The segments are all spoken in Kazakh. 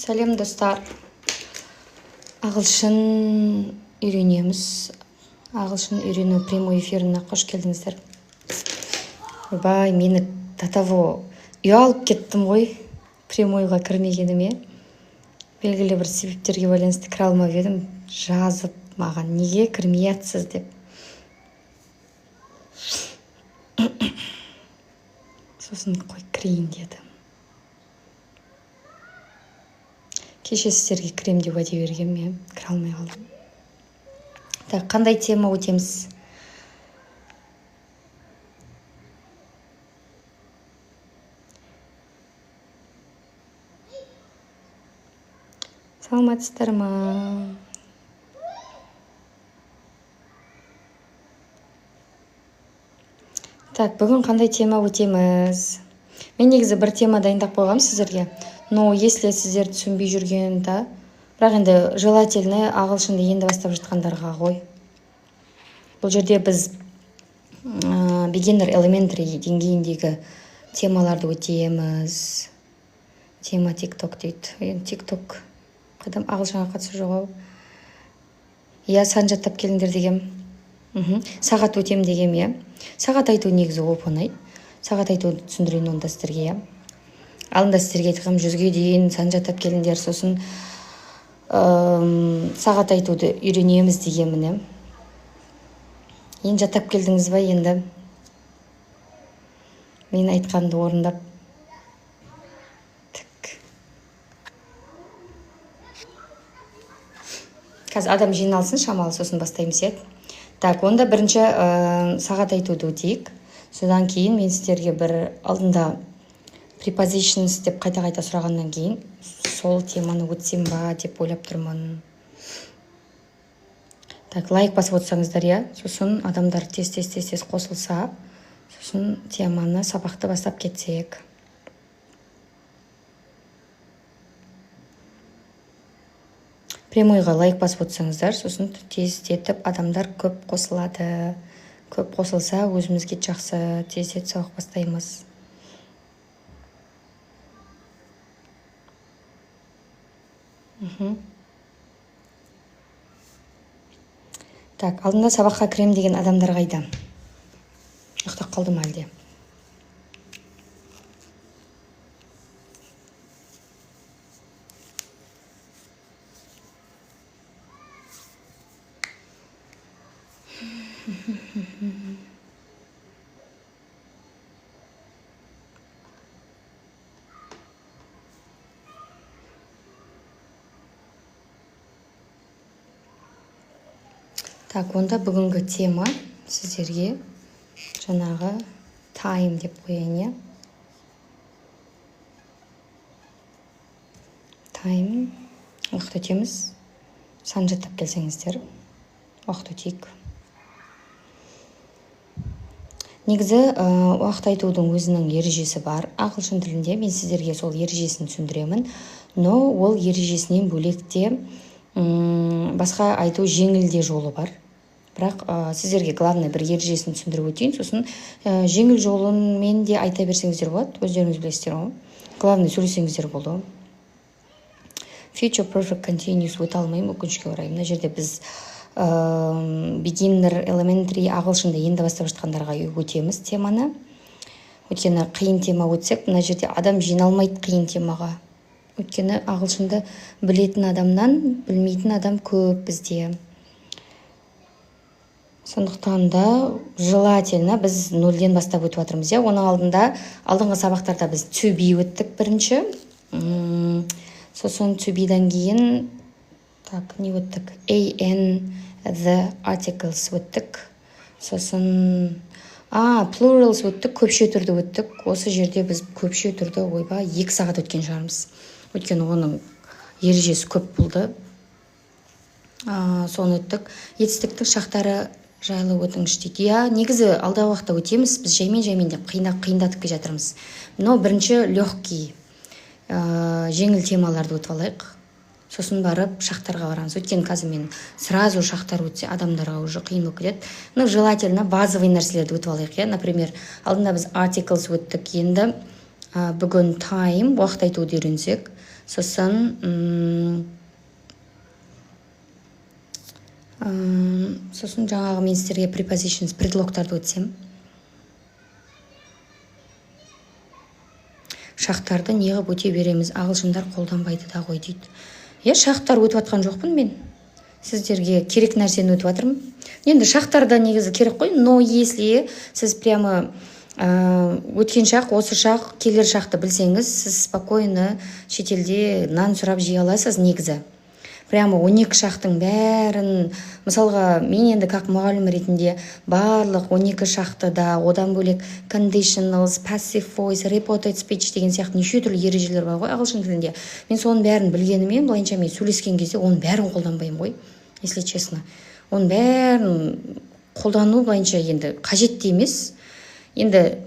Сәлем, достар! Ағылшын үйренеміз. Ағылшын үйрену прямой эфиріне қош келдіңіздер. Ойбай, мені до того ұялып кеттім ғой прямойға кірмегеніме. Белгілі бір себептерге байланысты кіре алмап едім. Жазып маған: «Неге кірмей жатсыз?» – деп. Сосын қой, кірейін дедім. Кеше сіздерге кірем деп уәде бергенмін, иә, кіре алмай қалдым. Так, қандай тема өтеміз? Саламатсыздар ма? Так, бүгін қандай тема өтеміз? Мен негізі бір тема дайындап қойғанмын сіздерге, но если сіздер түсінбей жүрген да, бірақ енді желательно ағылшынды енді бастап жатқандарға ғой. Бұл жерде біз beginner, elementary деңгейіндегі темаларды өтеміз. Тема Тик Ток дейді. Енді Тик Ток қайдам, ағылшынға қатысы жоқ ау. Иә, сан жаттап келіңдер дегем. Сағат өтем дегем, иә. Сағат айту негізі оп оңай. Сағат айтуды түсіндірейін онда сіздерге, иә. Алдында сіздерге айтқанмын, 100-ге дейін сан жаттап келіңдер, сосын сағат айтуды үйренеміз дегенмін, иә. Енді жаттап келдіңіз ба? Енді мен айтқанымды орындап. Так, қазір адам жиналсын шамалы, сосын бастаймыз, иә. Так, онда бірінші сағат айтуды өтейік. Содан кейін мен сіздерге бір алдында prepositions деп қайта қайта сұрағаннан кейін сол теманы өтсем ба деп ойлап тұрмын. Так, лайк басып отырсаңыздар, иә, сосын адамдар тез, тез, тез, тез қосылса, сосын теманы, сабақты бастап кетсек. Прямойға лайк басып отырсаңыздар, сосын тездетіп адамдар көп қосылады. Көп қосылса, өзімізге жақсы, тездетіп сабақ бастаймыз. Так, алдында сабаққа кірем деген адамдар қайда? Ұйықтап қалды ма әлде? Так, онда бүгінгі тема сіздерге жаңағы time деп қояйын, иә. Time, уақыт өтеміз. Сан жаттап келсеңіздер, уақыт өтейік. Негізі уақыт айтудың өзінің ережесі бар ағылшын тілінде. Мен сіздерге сол ережесін түсіндіремін, но ол ережесінен бөлек те басқа айту жеңіл де жолы бар. Бірақ сіздерге главный бір ережесін түсіндіріп өтейін, сосын жеңіл жолымен де айта берсеңіздер болады, өздеріңіз білесіздер ғой. Главный, сөйлесеңіздер болды. Future perfect continuous өте алмаймын, өкінішке орай. Мына жерде біз beginner, elementary, ағылшынды енді бастап жатқандарға өтеміз теманы. Өйткені қиын тема өтсек, мына жерде адам жиналмайды қиын темаға. Өйткені ағылшынды білетін адамнан білмейтін адам көп бізде. Сондықтан да желательно біз нөлден бастап өтіп жатырмыз, иә. Оның алдында, алдыңғы сабақтарда біз to be өттік бірінші. Сосын to be-дан кейін, так, не өттік? A, an, the articles өттік. Сосын plurals өттік, көпше түрді өттік. Осы жерде біз көпше түрді, ойбай, 2 сағат өткен шығармыз. Өйткені оның ережесі көп болды. Соны өттік. Етістіктің шақтары жайлы өтіңізші дейді. Иә, негізі алдағы уақытта өтеміз. Біз жаймен, жаймен деп қиындатып келе жатырмыз. Но бірінші легкий, жеңіл темаларды өтіп алайық, сосын барып шақтарға барамыз. Өйткені қазір мен сразу шақтар өтсе, адамдарға уже қиын болып кетеді. Ну, желательно базовый нәрселерді өтіп алайық, иә. Например, алдында біз articles өттік, енді бүгін time, уақыт айтуды үйренсек. Сосын сосын жаңағы мен сіздерге prepositions, предлогтарды өтсем. Шақтарды неғып өте береміз, ағылшындар қолданбайды да ғой дейді. Иә, шақтар өтіп жатқан жоқпын мен. Сіздерге керек нәрсені өтіп жатырмын. Енді шақтар да негізі керек қой, но если сіз прямо өткен шақ, осы шақ, келер шақты білсеңіз, сіз спокойно шетелде нан сұрап жей аласыз негізі. Прямо 12 шақтың бәрін, мысалға, мен енді как мұғалім ретінде барлық 12 шақты да, одан бөлек conditionals, passive voice, reported speech деген сияқты неше түрлі ережелер бар ғой ағылшын тілінде. Мен соның бәрін білгенімен, былайынша, мен сөйлескен кезде оның бәрін қолданбаймын ғой, если честно. Оның бәрін қолдану былайынша енді қажет те емес. Енді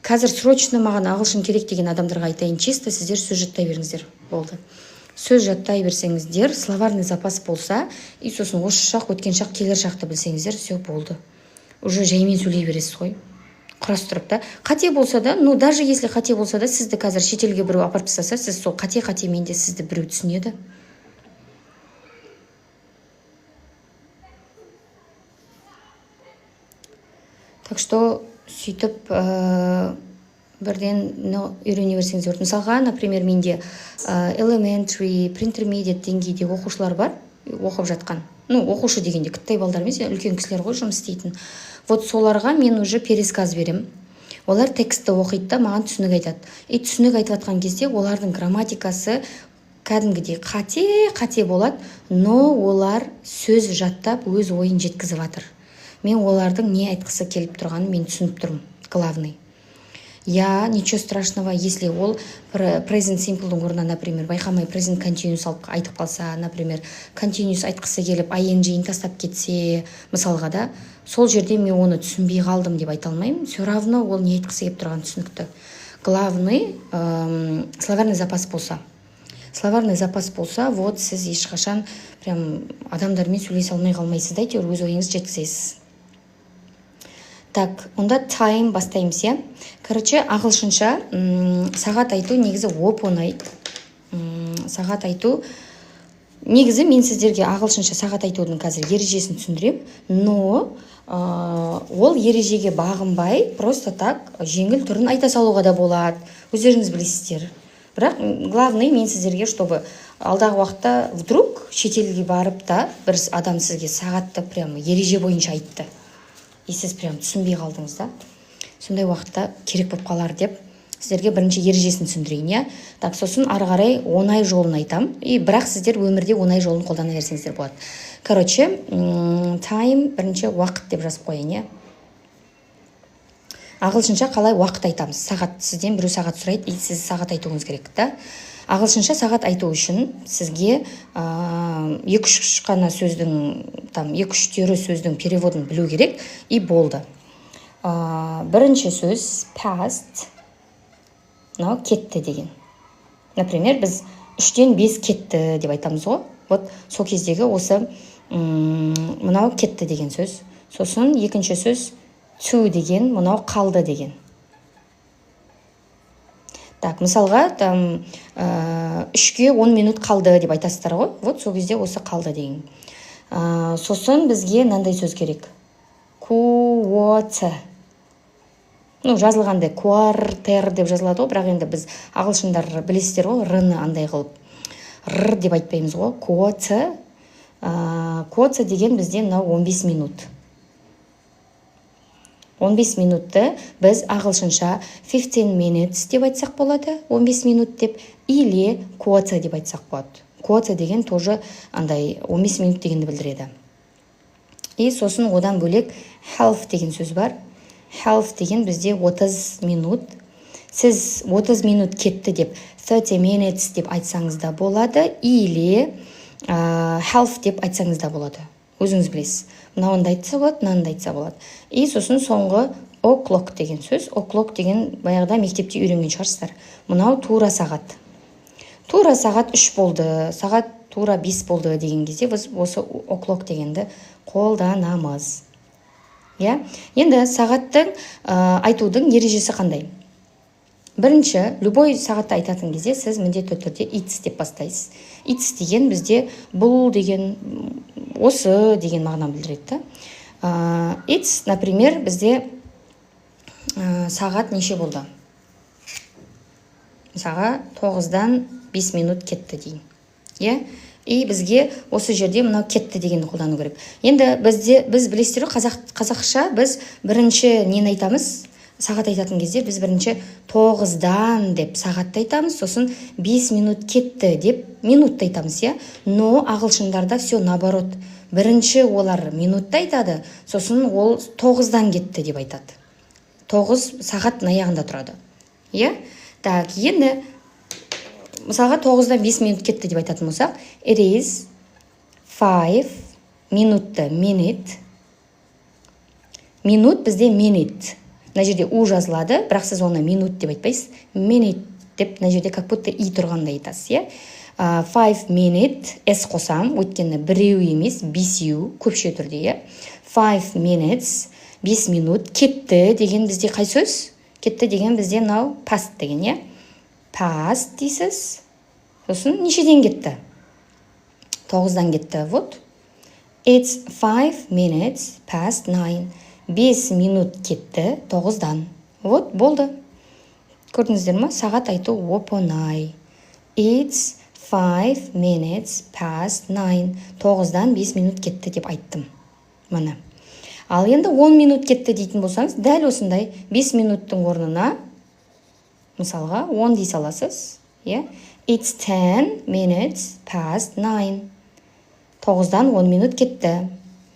қазір срочно маған ағылшын керек деген адамдарға айтайын: чисто сіздер сөз жаттай беріңіздер, болды. Сөз жаттай берсеңіздер, словарный запас болса, и сосын осы шақ, өткен шақ, келер шақты білсеңіздер, все, болды, уже жаймен сөйлей бересіз ғой, құрастырып та. Қате болса да, ну даже если қате болса да, сізді қазір шетелге біреу апарып тастаса, сіз сол қате қатемен де сізді біреу түсінеді. Так что сөйтіп бірден үйрене берсеңіз болады. Мысалға, например, менде elementary, pre-intermediate деңгейде оқушылар бар оқып жатқан. Ну, оқушы дегенде кіттай балдар емес, үлкен кісілер ғой жұмыс істейтін. Вот соларға мен уже пересказ беремін. Олар текстті оқиды да, маған түсінік айтады. И түсінік айтып жатқан кезде олардың грамматикасы кәдімгідей қате қате болады, но олар сөз жаттап, өз ойын жеткізіп жатыр. Мен олардың не айтқысы келіп тұрғанын мен түсініп тұрмын, главный. Я ничего страшного, если ол present simple-дың орнына, например, байқамай present continuous алып айтып қалса, например, continuous айтқысы келіп, ing-ін тастап кетсе, мысалға да, сол жерде мен оны түсінбей қалдым деп айта алмаймын. Все равно ол не айтқысы келіп тұрғаны түсінікті. Главный, словарный запас болса, словарный запас болса, вот сіз ешқашан прям адамдармен сөйлесе алмай қалмайсыз да, әйтеуір өз ойыңызды жеткізесіз. Так, онда time бастаймыз, иә. Короче, ағылшынша сағат айту негізі оп оңай. Сағат айту негізі, мен сіздерге ағылшынша сағат айтудың қазір ережесін түсіндіремін, но ол ережеге бағынбай, просто так жеңіл түрін айта салуға да болады, өздеріңіз білесіздер. Бірақ главный, мен сіздерге, чтобы алдағы уақытта вдруг шетелге барып та бір адам сізге сағатты прямо ереже бойынша айтты, и сіз прям түсінбей қалдыңыз да, сондай уақытта керек болып қалар деп, сіздерге бірінші ережесін түсіндірейін, иә. Так, сосын ары қарай оңай жолын айтам, и бірақ сіздер өмірде оңай жолын қолдана берсеңіздер болады. Короче, time, бірінші уақыт деп жазып қояйын, иә. Ағылшынша қалай уақыт айтамыз? Сағат, сізден біреу сағат сұрайды, и сіз сағат айтуыңыз керек та. Ағылшынша сағат айту үшін сізге екі үш қана сөздің, там екі үштері сөздің переводын білу керек, и болды. Бірінші сөз past, мынау кетті деген. Например, біз 5:03 кетті деп айтамыз ғой. Вот сол кездегі осы мынау кетті деген сөз. Сосын екінші сөз to деген, мынау қалды деген. Так, мысалға, там 2:50 қалды деп айтасыздар ғой. Вот сол кезде осы қалды деген. Сосын бізге мынандай сөз керек: quarter. Ну, жазылғандай quarter деп жазылады ғой, бірақ енді біз, ағылшындар, білесіздер ғой, р-ны андай қылып р деп айтпаймыз ғой. Quarter. Quarter деген бізде мынау 15 минут. 15 минутты біз ағылшынша 15 minutes деп айтсақ болады, 15 минут деп, или quarter деп айтсақ болады. Quarter деген тоже андай 15 минут дегенді білдіреді. И сосын одан бөлек half деген сөз бар. Half деген бізде 30 минут. Сіз 30 минут кетті деп 30 minutes деп айтсаңыз да болады, или half деп айтсаңыз да болады, өзіңіз білесіз. Мынауын да айтса болады, мынаны да айтса болады. И сосын соңғы o'clock деген сөз. O'clock деген баяғыда мектепте үйренген шығарсыздар, мынау тура сағат. Тура сағат 3 болды, сағат тура 5 болды деген кезде біз осы o'clock дегенді қолданамыз, иә. Енді сағаттың айтудың ережесі қандай? Бірінші, любой сағатты айтатын кезде сіз міндетті түрде «it's» деп бастайсыз. «It's» деген бізде бұл деген, осы деген мағынаны білдіреді да. It's, например, бізде сағат неше болды? Мысалға, 9-дан 5 минут кетті дейін, иә. И бізге осы жерде мынау «кетті» дегенді қолдану керек. Енді бізде, біз білесіздер ғой, қазақша біз бірінші нені айтамыз? Сағат айтатын кезде біз бірінші «тоғыздан» деп сағатты айтамыз, сосын «5 минут кетті» деп минутты айтамыз, иә. Но ағылшындарда все наоборот: бірінші олар минутты айтады, сосын ол «тоғыздан кетті» деп айтады. Тоғыз сағаттың аяғында тұрады, иә. Так, енді мысалға, 9-дан 5 минут кетті деп айтатын болсақ, it is 5 минутты minute. Минут бізде minute, мына жерде у жазылады, бірақ сіз оны минут деп айтпайсыз, minute деп, мына жерде как будто и тұрғандай айтасыз, иә. 5 minute, s қосам, өйткені біреу емес, бесеу, көпше түрде, иә. 5 minutes, 5 минут кетті деген бізде қай сөз? Кетті деген бізде мынау past деген, иә. Past дейсіз. Сосын нешеден кетті? 9-дан кетті. Вот, it's 9:05, 5 минут кетті 9-дан. Вот, болды, көрдіңіздер ма? Сағат айту оп оңай. It's 9:05, 9-дан 5 минут кетті деп айттым, міне. Ал енді 10 минут кетті дейтін болсаңыз, дәл осындай 5 минуттың орнына, мысалға, 10 дей саласыз, иә. It's 9:10, 9-дан 10 минут кетті.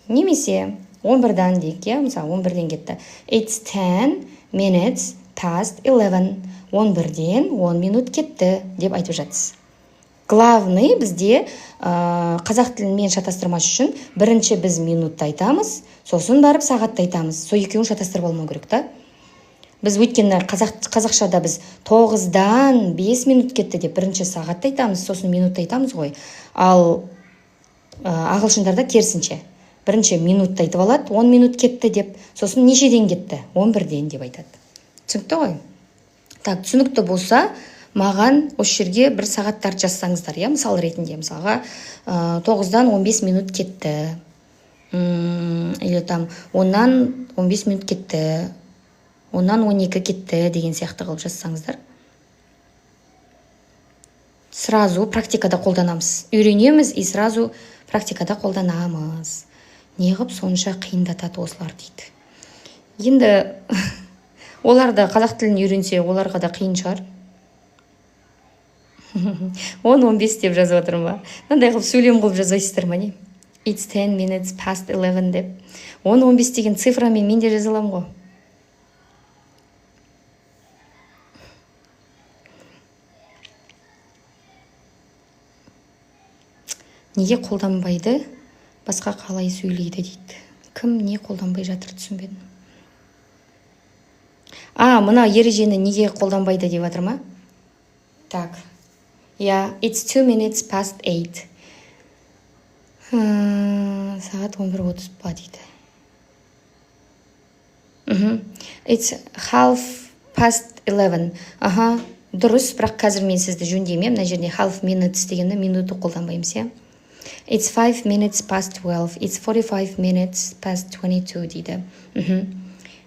Немесе 11-дан дейік, иә. Мысалы, 11-ден кетті. It's 11:10, 11-ден 10 минут кетті деп айтып жатсыз. Главный бізде қазақ тілімен шатастырмас үшін бірінші біз минутты айтамыз, сосын барып сағатты айтамыз. Сол екеуін шатастырып алмау керек та біз, өйткені қазақшада біз 9-дан 5 минут кетті деп бірінші сағатты айтамыз, сосын минутты айтамыз ғой. Ал ағылшындарда керісінше: бірінші минутты айтып алады, 10 минут кетті деп, сосын нешеден кетті, 11-ден деп айтады. Түсінікті ғой? Так, түсінікті болса, маған осы жерге бір сағаттарды жазсаңыздар, иә, мысал ретінде. Мысалға, 9-дан 15 минут кетті или там 10-нан 15 минут кетті, 9-нан 12 кетті деген сияқты қылып жазсаңыздар, сразу практикада қолданамыз, үйренеміз и сразу практикада қолданамыз. Неғып сонша қиындатады осылар дейді. Енді олар да қазақ тілін үйренсе, оларға да қиын шығар. 10:15 деп жазып жатырмын ба? Мынандай қылып, сөйлем қылып жазбайсыздар ма, не? It's 11:10 деп. 10:15 деген цифрамен мен де жаза аламын ғой. Неге қолданбайды, басқа қалай сөйлейді дейді. Кім не қолданбай жатыр, түсінбедім. А, мына ережені неге қолданбайды деп жатыр ма? Так, иә. It's 8:02, сағат 11:30 па дейді. It's 11:30. Аха, дұрыс, бірақ қазір мен сізді жөндеймін. Мына жерде half minutes дегенді, минутты қолданбаймыз, иә. It's 12:05. It's 22:45 дейді.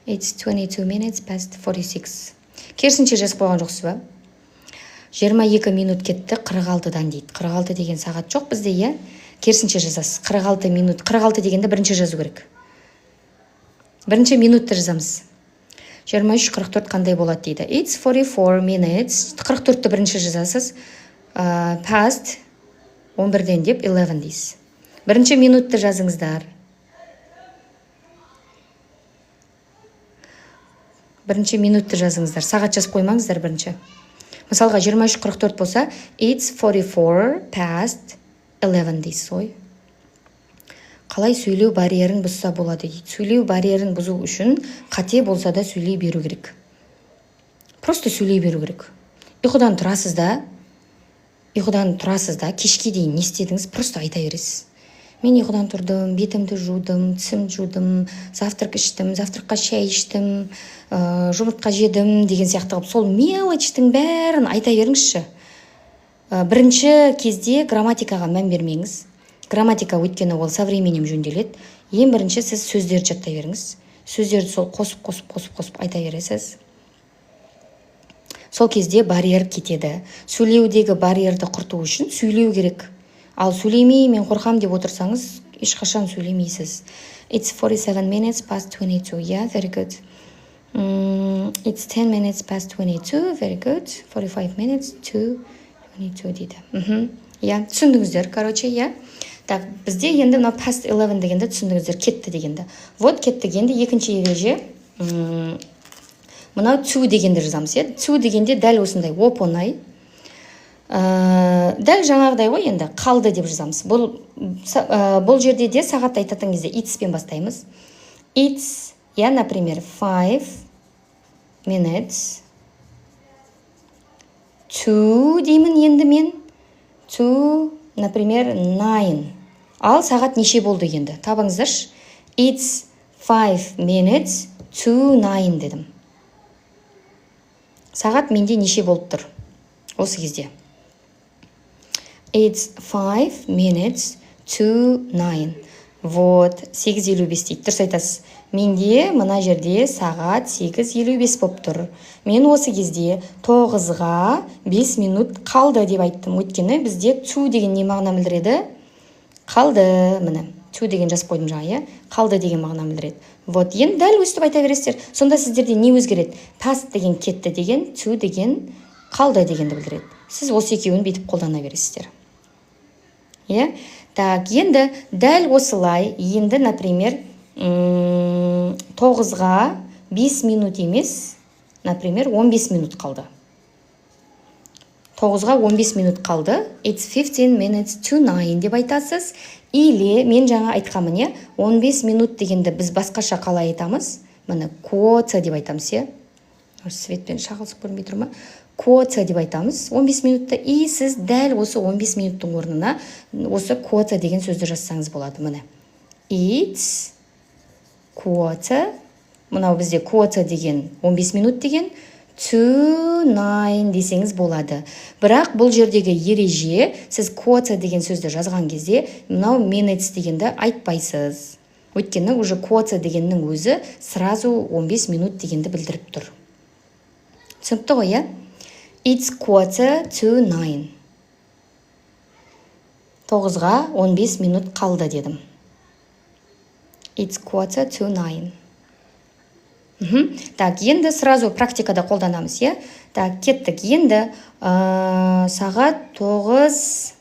It's 46:22. Керісінше жазып қойған жоқсыз ба? 22 минут кетті 46-дан дейді. 46 деген сағат жоқ бізде, иә. Керісінше жазасыз. 46 минут, 46 дегенді бірінші жазу керек. Бірінші минутты жазамыз. 23:44 қандай болады дейді. It's 44 minutes, 44-ті бірінші жазасыз, past 11-ден деп 11 дейсіз. Бірінші минутты жазыңыздар. Бірінші минутты жазыңыздар, сағат жазып қоймаңыздар бірінші. Мысалға, 23:44 болса, it's 11:44 дейсіз ғой. Қалай сөйлеу барьерін бұзса болады дейді. Сөйлеу барьерін бұзу үшін қате болса да сөйлей беру керек. Просто сөйлей беру керек. Ұйқыдан тұрасыз да, кешке дейін не істедіңіз, просто айта бересіз. Мен ұйқыдан тұрдым, бетімді жудым, тісімді жудым, завтрак іштім, завтракқа шай іштім, жұмыртқа жедім деген сияқты қылып, сол мелочьтің бәрін айта беріңізші. Бірінші кезде грамматикаға мән бермеңіз. Грамматика, өйткені ол со временем жөнделеді. Ең бірінші сіз сөздерді жаттай беріңіз. Сөздерді сол қосып, қосып, қосып, қосып айта бересіз. Сол кезде барьер кетеді. Сөйлеудегі барьерді құрту үшін сөйлеу керек. Ал сөйлемей, мен қорқам деп отырсаңыз, ешқашан сөйлемейсіз. It's 47 minutes past 22. Yeah, very good. It's 10 minutes past 22. Very good. 45 minutes to 22 дейді. Иә, түсіндіңіздер, короче, иә. Так, бізде енді мынау past 11 дегенді түсіндіңіздер, кетті дегенді. Вот, кеттік. Енді екінші ереже. Мынау to дегенді жазамыз, иә. To дегенде дәл осындай оп оңай. Дәл жаңағыдай ғой енді, қалды деп жазамыз. Бұл жерде де сағат айтатын кезде it's пен бастаймыз. It's, иә, например, 5 minutes to деймін енді мен. To, например, 9. Ал сағат неше болды енді? Табыңыздаршы. It's 5 minutes to 9 дедім. Сағат менде неше болып тұр осы кезде? It's 5 minutes to 9. Вот, 8:55 дейді. Дұрыс айтасыз. Менде мына жерде сағат 8:55 болып тұр. Мен осы кезде 9-ға 5 минут қалды деп айттым. Өйткені бізде to деген не мағына білдіреді? Қалды, міне. To деген жазып қойдым жаңа, иә? Қалды деген мағына білдіреді. Вот, енді дәл өстіп айта бересіздер. Сонда сіздерде не өзгереді? Past деген кетті деген, to деген қалды дегенді білдіреді. Сіз осы екеуін бүйтіп қолдана бересіздер. Иә? Так, енді дәл осылай, енді, например, 9-ға 5 минут емес, например, 15 минут қалды. 9-ға 15 минут қалды. It's 15 minutes to 9 деп айтасыз. Или мен жаңа айтқанмын, иә, 15 минут дегенді біз басқаша қалай айтамыз? Міне, quarter деп айтамыз, иә. Светпен шағылысып көрінбей тұр ма? Quarter деп айтамыз 15 минутты. И сіз дәл осы 15 минуттың орнына осы quarter деген сөзді жазсаңыз болады. Міне, it's quarter, мынау бізде quarter деген 15 минут деген, to 9 десеңіз болады. Бірақ бұл жердегі ереже: сіз quarter деген сөзді жазған кезде мынау minutes дегенді айтпайсыз. Өйткені уже quarter дегеннің өзі сразу 15 минут дегенді білдіріп тұр. Түсінікті ғой, иә? It's quarter to nine. 9-ға 15 минут қалды дедім. It's quarter to nine. Так, енді сразу практикада қолданамыз, иә? Так, кеттік. Енді сағат 9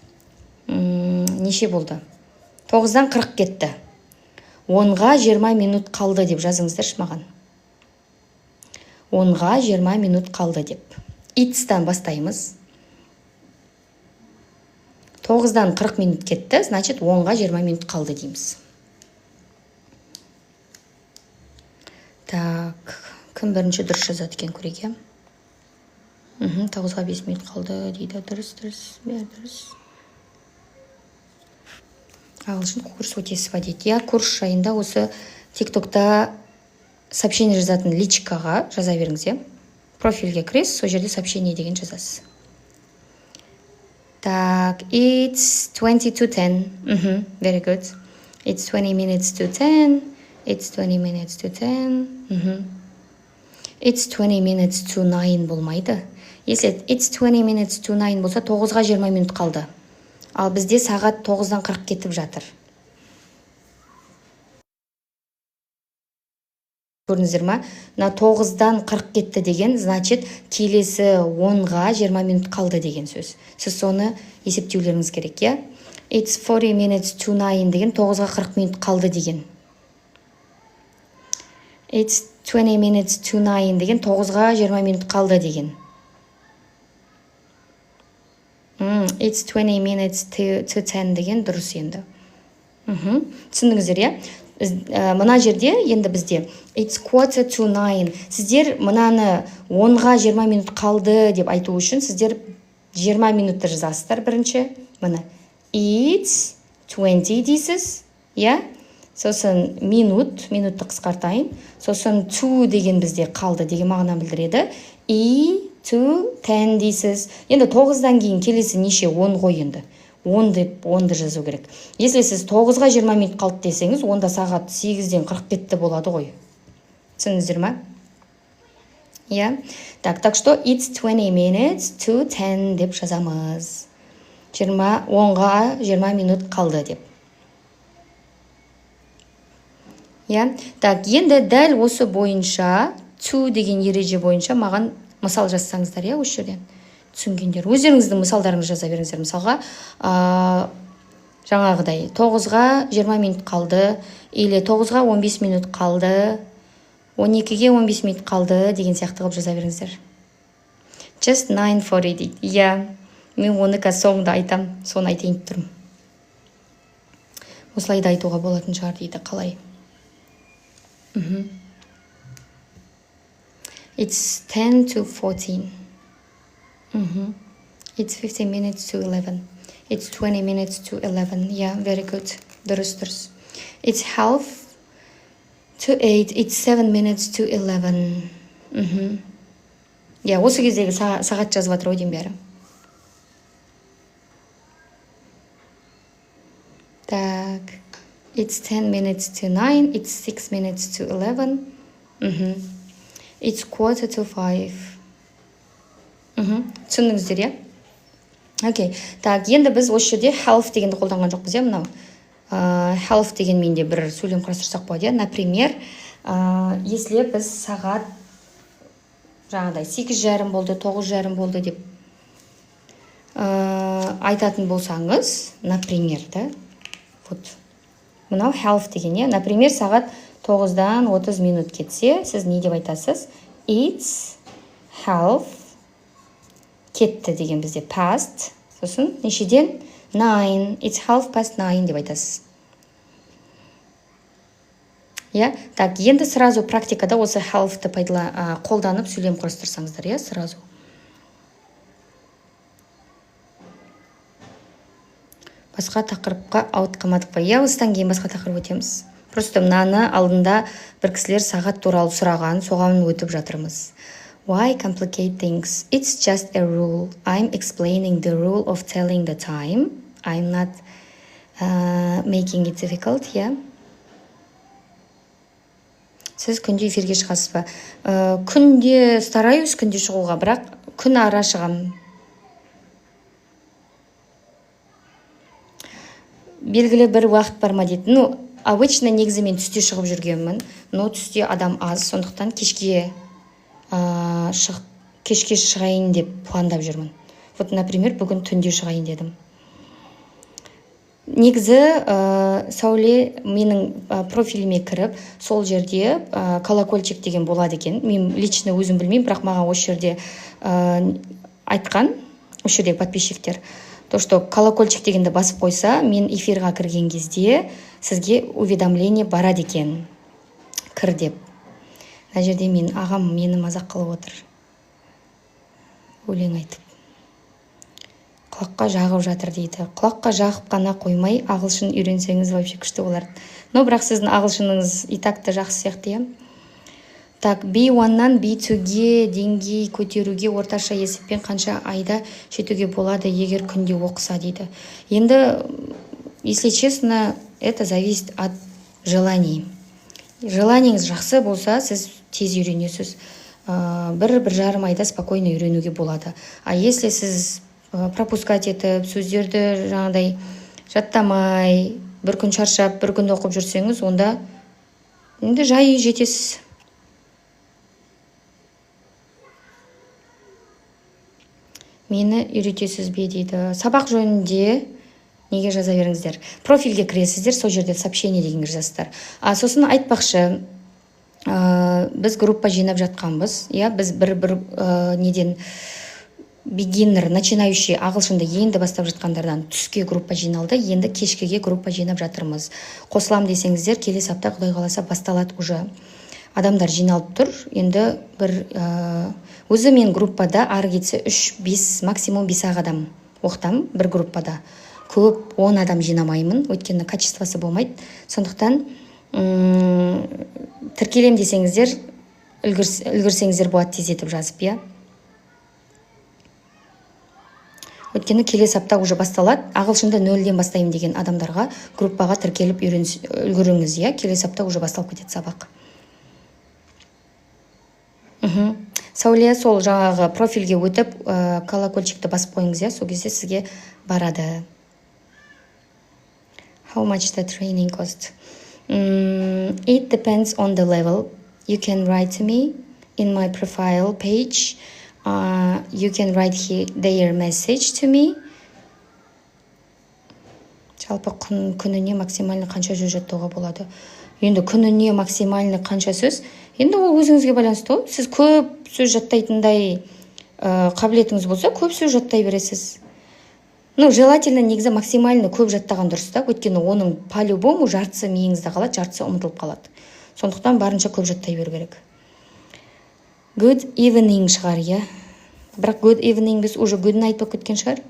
неше болды? 9-дан 40 кетті. 10-ға 20 минут қалды деп жазыңыздаршы маған. 10-ға 20 минут қалды деп. It's-тан бастаймыз. 9-дан 40 минут кетті, значит, 10-ға 20 минут қалды дейміз. Так, кім бірінші дұрыс жазады екен, көрейік, иә? 9-ға 5 минут қалды дейді. Дұрыс, дұрыс, бәрі дұрыс. Ағылшын курс өтесіз ба дейді. Иә, курс жайында осы Тиктокта сообщение жазатын личкаға жаза беріңіз, иә. Профильге кіресіз, сол жерде сообщение деген жазасыз. Так, it's 20 to 10. Very good. It's 20 minutes to 10. It's 20 minutes to 10. It's 20 minutes to 9 болмайды. Если it's 20 minutes to 9 болса, 9-ға 20 минут қалды. Ал бізде сағат 9-дан 40 кетіп жатыр. Көрдіңіздер ма? Мына 9-дан 40 кетті деген, значит, келесі 10-ға 20 минут қалды деген сөз. Сіз соны есептеулеріңіз керек, иә? It's 40 minutes to 9 деген 9-ға 40 минут қалды деген. It's 20 minutes to 9 деген 9-ға 20 минут қалды деген. It's 20 minutes to 10 деген дұрыс енді. Түсіндіңіздер, иә? Мына жерде енді бізде it's quarter to nine. Сіздер мынаны 10-ға 20 минут қалды деп айту үшін сіздер 20 минутты жазасыздар бірінші. Міне, it's 20 дейсіз, иә? Сосын минут, минутты қысқартайын. Сосын to деген бізде қалды деген мағына білдіреді. И to 10 дейсіз. Енді 9-дан кейін келесі неше? 10 ғой енді. 10 деп 10-ды жазу керек. Если сіз 9-ға 20 минут қалды десеңіз, онда сағат 8-ден 40 кетті болады ғой. Түсіндіңіздер ма? Иә. Так что it's 20 minutes to 10 деп жазамыз. 10-ға 20 минут қалды деп. Иә. Так, енді дәл осы бойынша, to деген ереже бойынша маған мысал жазсаңыздар, иә, осы жерден түсінгендер. Өздеріңіздің мысалдарыңызды жаза беріңіздер. Мысалға, жаңағыдай 9-ға 20 минут қалды, или 9-ға 15 минут қалды, 12-ге 15 минут қалды деген сияқты қылып жаза беріңіздер. Just 9:40 дейді. Иә, мен оны қазір соңында айтам, соны айтайын деп тұрмын. Осылай да айтуға болатын шығар дейді, қалай? It's 10 to 14. It's 15 minutes to 11. It's 20 minutes to 11. Yeah, very good. Дұрыс, дұрыс. It's half to 8. It's 7 minutes to 11. Yeah, осы кездегі сағат жазып жатыр ғой деймін бәрі. Так. It's 10 minutes to 9. It's 6 minutes to 11. It's quarter to 5. Түсіндіңіздер, иә? Окей. Так, енді біз осы жерде half дегенді қолданған жоқпыз, иә, мынау. Half деген менде бір сөйлем құрастырсақ болады, иә? Например, если біз сағат жаңағыдай сегіз жарым болды, тоғыз жарым болды деп айтатын болсаңыз, например, да? Вот. Мынау half деген, иә? Например, сағат тоғыздан отыз минут кетсе, сіз не деп айтасыз? It's half кетті деген бізде past. Сосын нешеден? 9. It's half past 9 деп айтасыз. Иә? Так, енді сразу практикада осы half-ты қолданып сөйлем құрастырсаңыздар, иә, сразу. Басқа тақырыпқа ауытқымадық па? Иә, осыдан кейін басқа тақырып өтеміз. Просто мынаны алдында бір кісілер сағат туралы сұраған, соған өтіп жатырмыз. Why complicate things? It's just a rule. I'm explaining the rule of telling the time. I'm not making it difficult, yeah. Сіз күнде эфирге шығасыз ба? Күнде стараюсь күнде шығуға, бірақ күн ара шығамын. Белгілі бір уақыт бар ма дейді. Ну, обычно негізі мен түсте шығып жүргенмін, но түсте адам аз, сондықтан кешке шығайын деп пландап жүрмін. Вот, например, бүгін түнде шығайын дедім. Негізі, Сәуле, менің профиліме кіріп, сол жерде колокольчик деген болады екен. Мен лично өзім білмеймін, бірақ маған осы жерде айтқан, осы жердегі подписчиктер, то, что колокольчик дегенді басып қойса, мен эфирға кірген кезде сізге уведомление барады екен, кір деп. Мына жерде мен ағам мені мазақ қылып отыр, өлең айтып. Құлаққа жағып жатыр дейді. Құлаққа жағып қана қоймай, ағылшын үйренсеңіз вообще күшті болар. Но бірақ сіздің ағылшыныңыз и так та жақсы сияқты, иә? Так, би уаннан би туге деңгей көтеруге орташа есеппен қанша айда жетуге болады, егер күнде оқыса дейді. Енді, если честно, это зависит от желаний. Желаниеңіз жақсы болса, сіз тез үйренесіз. Бір жарым айда спокойно үйренуге болады. А если сіз пропускать етіп, сөздерді жаңағыдай жаттамай, бір күн шаршап, бір күн оқып жүрсеңіз, онда енді жай жетесіз. Мені үйретесіз бе дейді. Сабақ жөнінде неге жаза беріңіздер. Профильге кіресіздер, сол жерде сообщение дегенге жазасыздар. А сосын айтпақшы, біз группа жинап жатқанбыз. Иә, біз бір неден beginner, начинающий ағылшынды енді бастап жатқандардан түске группа жиналды, енді кешкіге группа жинап жатырмыз. Қосылам десеңіздер, келесі апта Құдай қаласа басталады уже. Адамдар жиналып тұр. Енді бір, өзі мен группада ары кетсе 3-5, максимум 5 ақ адам оқытамын бір группада. Көп 10 адам жинамаймын, өйткені качествосы болмайды. Сондықтан тіркелем десеңіздер, үлгерсеңіздер болады тездетіп жазып, иә. Өйткені келесі апта уже басталады. Ағылшынды нөлден бастаймын деген адамдарға группаға тіркеліп үлгеріңіз, иә. Келесі апта уже басталып кетеді сабақ. Сәуле, сол жаңағы профильге өтіп, колокольчикті басып қойыңыз, иә, сол кезде сізге барады. How much the training cost? It depends on the level. You can write to me in my profile page. You can write their message to me. Жалпы күніне максимально қанша сөз жаттауға болады? Енді күніне максимально қанша сөз? Енді ол өзіңізге байланысты ғой. Сіз көп сөз жаттайтындай, қабілетіңіз болса, көп сөз жаттай бересіз. Желательно негізі максимально көп жаттаған дұрыс та, өйткені оның по-любому жартысы миыңызда қалады, жартысы ұмытылып қалады. Сондықтан барынша көп жаттай беру керек. Good evening шығар, иә? Бірақ good evening біз уже good night болып кеткен шығар.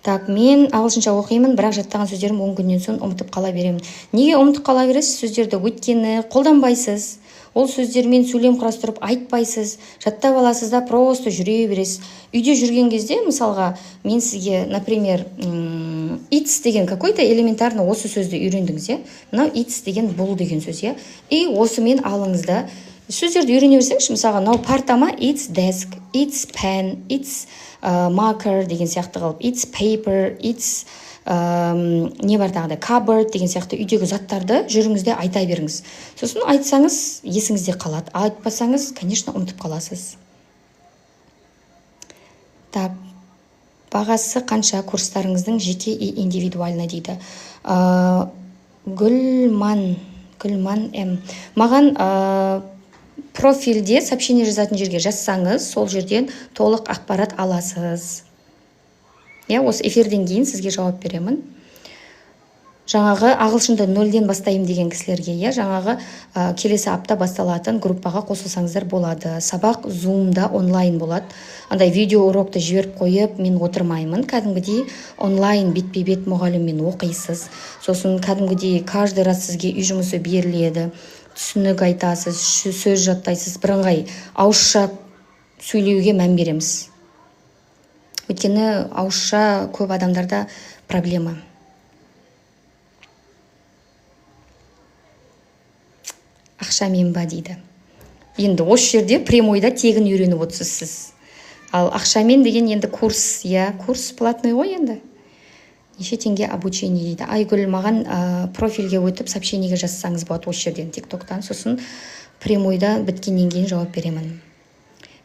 Так, мен ағылшынша оқимын, бірақ жаттаған сөздерім 10 күннен соң ұмытып қала беремін. Неге ұмытып қала бересіз сөздерді? Өйткені қолданбайсыз. Ол сөздермен сөйлем құрастырып айтпайсыз, жаттап аласыз да просто жүре бересіз. Үйде жүрген кезде, мысалға, мен сізге, например, it's деген какой-то элементарно осы сөзді үйрендіңіз, иә? Мынау it's деген бұл деген сөз, иә? И осымен алыңыз да, сөздерді үйрене берсеңізші, мысалға, мынау парта ма? It's desk, it's pen, it's marker деген сияқты қылып, it's paper, it's не бар тағы да, cupboard деген сияқты үйдегі заттарды жүріңіз де айта беріңіз. Сосын айтсаңыз есіңізде қалады, айтпасаңыз, конечно, ұмытып қаласыз. Так, бағасы қанша курстарыңыздың жеке и индивидуально дейді. Гүлман М. Маған профильде сообщение жазатын жерге жазсаңыз, сол жерден толық ақпарат аласыз. Иә, осы эфирден кейін сізге жауап беремін. Жаңағы ағылшынды нөлден бастаймын деген кісілерге, иә, жаңағы, келесі апта басталатын группаға қосылсаңыздар болады. Сабақ Zoom-да онлайн болады. Андай видео урокты жіберіп қойып, мен отырмаймын. Кәдімгідей онлайн бетпе-бет мұғаліммен оқисыз. Сосын кәдімгідей каждый раз сізге үй жұмысы беріледі. Түсінік айтасыз, сөз жаттайсыз, бірыңғай ауызша сөйлеуге мән береміз. Өйткені ауызша көп адамдарда проблема. Ақшамен ба дейді. Енді осы жерде прямойда тегін үйреніп отырсыз сіз. Ал ақшамен деген енді курс, иә, курс платный ғой енді. Неше теңге обучение дейді. Айгүл, маған, профильге өтіп сообщениеге жазсаңыз болады осы жерден, тиктоктан. Сосын прямойда біткеннен кейін жауап беремін.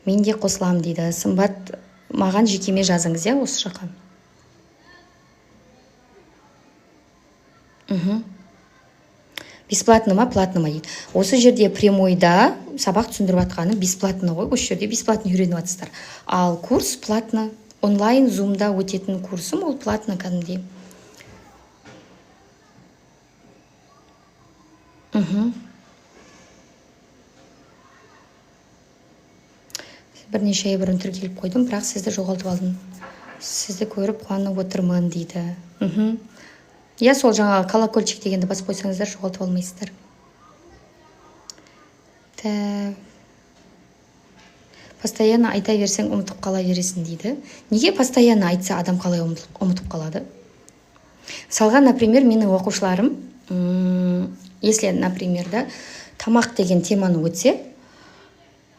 Мен де қосыламын дейді. Сымбат, маған жекеме жазыңыз, иә, осы жаққа. Бесплатно ма, платно ма дейді. Осы жерде прямойда сабақ түсіндіріп жатқаны бесплатно ғой. Осы жерде бесплатно үйреніп жатсыздар. Ал курс платно. Онлайн зумда өтетін курсым ол платно кәдімгідей. Бірнеше ай бұрын тіркеліп қойдым, бірақ сізді жоғалтып алдым. Сізді көріп қуанып отырмын дейді. Иә, сол жаңағы колокольчик дегенді басып қойсаңыздар, жоғалтып алмайсыздар. Так. Постоянно айта берсең, ұмытып қала бересің дейді. Неге постоянно айтса, адам қалай ұмытып қалады? Мысалға, например, менің оқушыларым, если, например, да, тамақ деген теманы өтсе,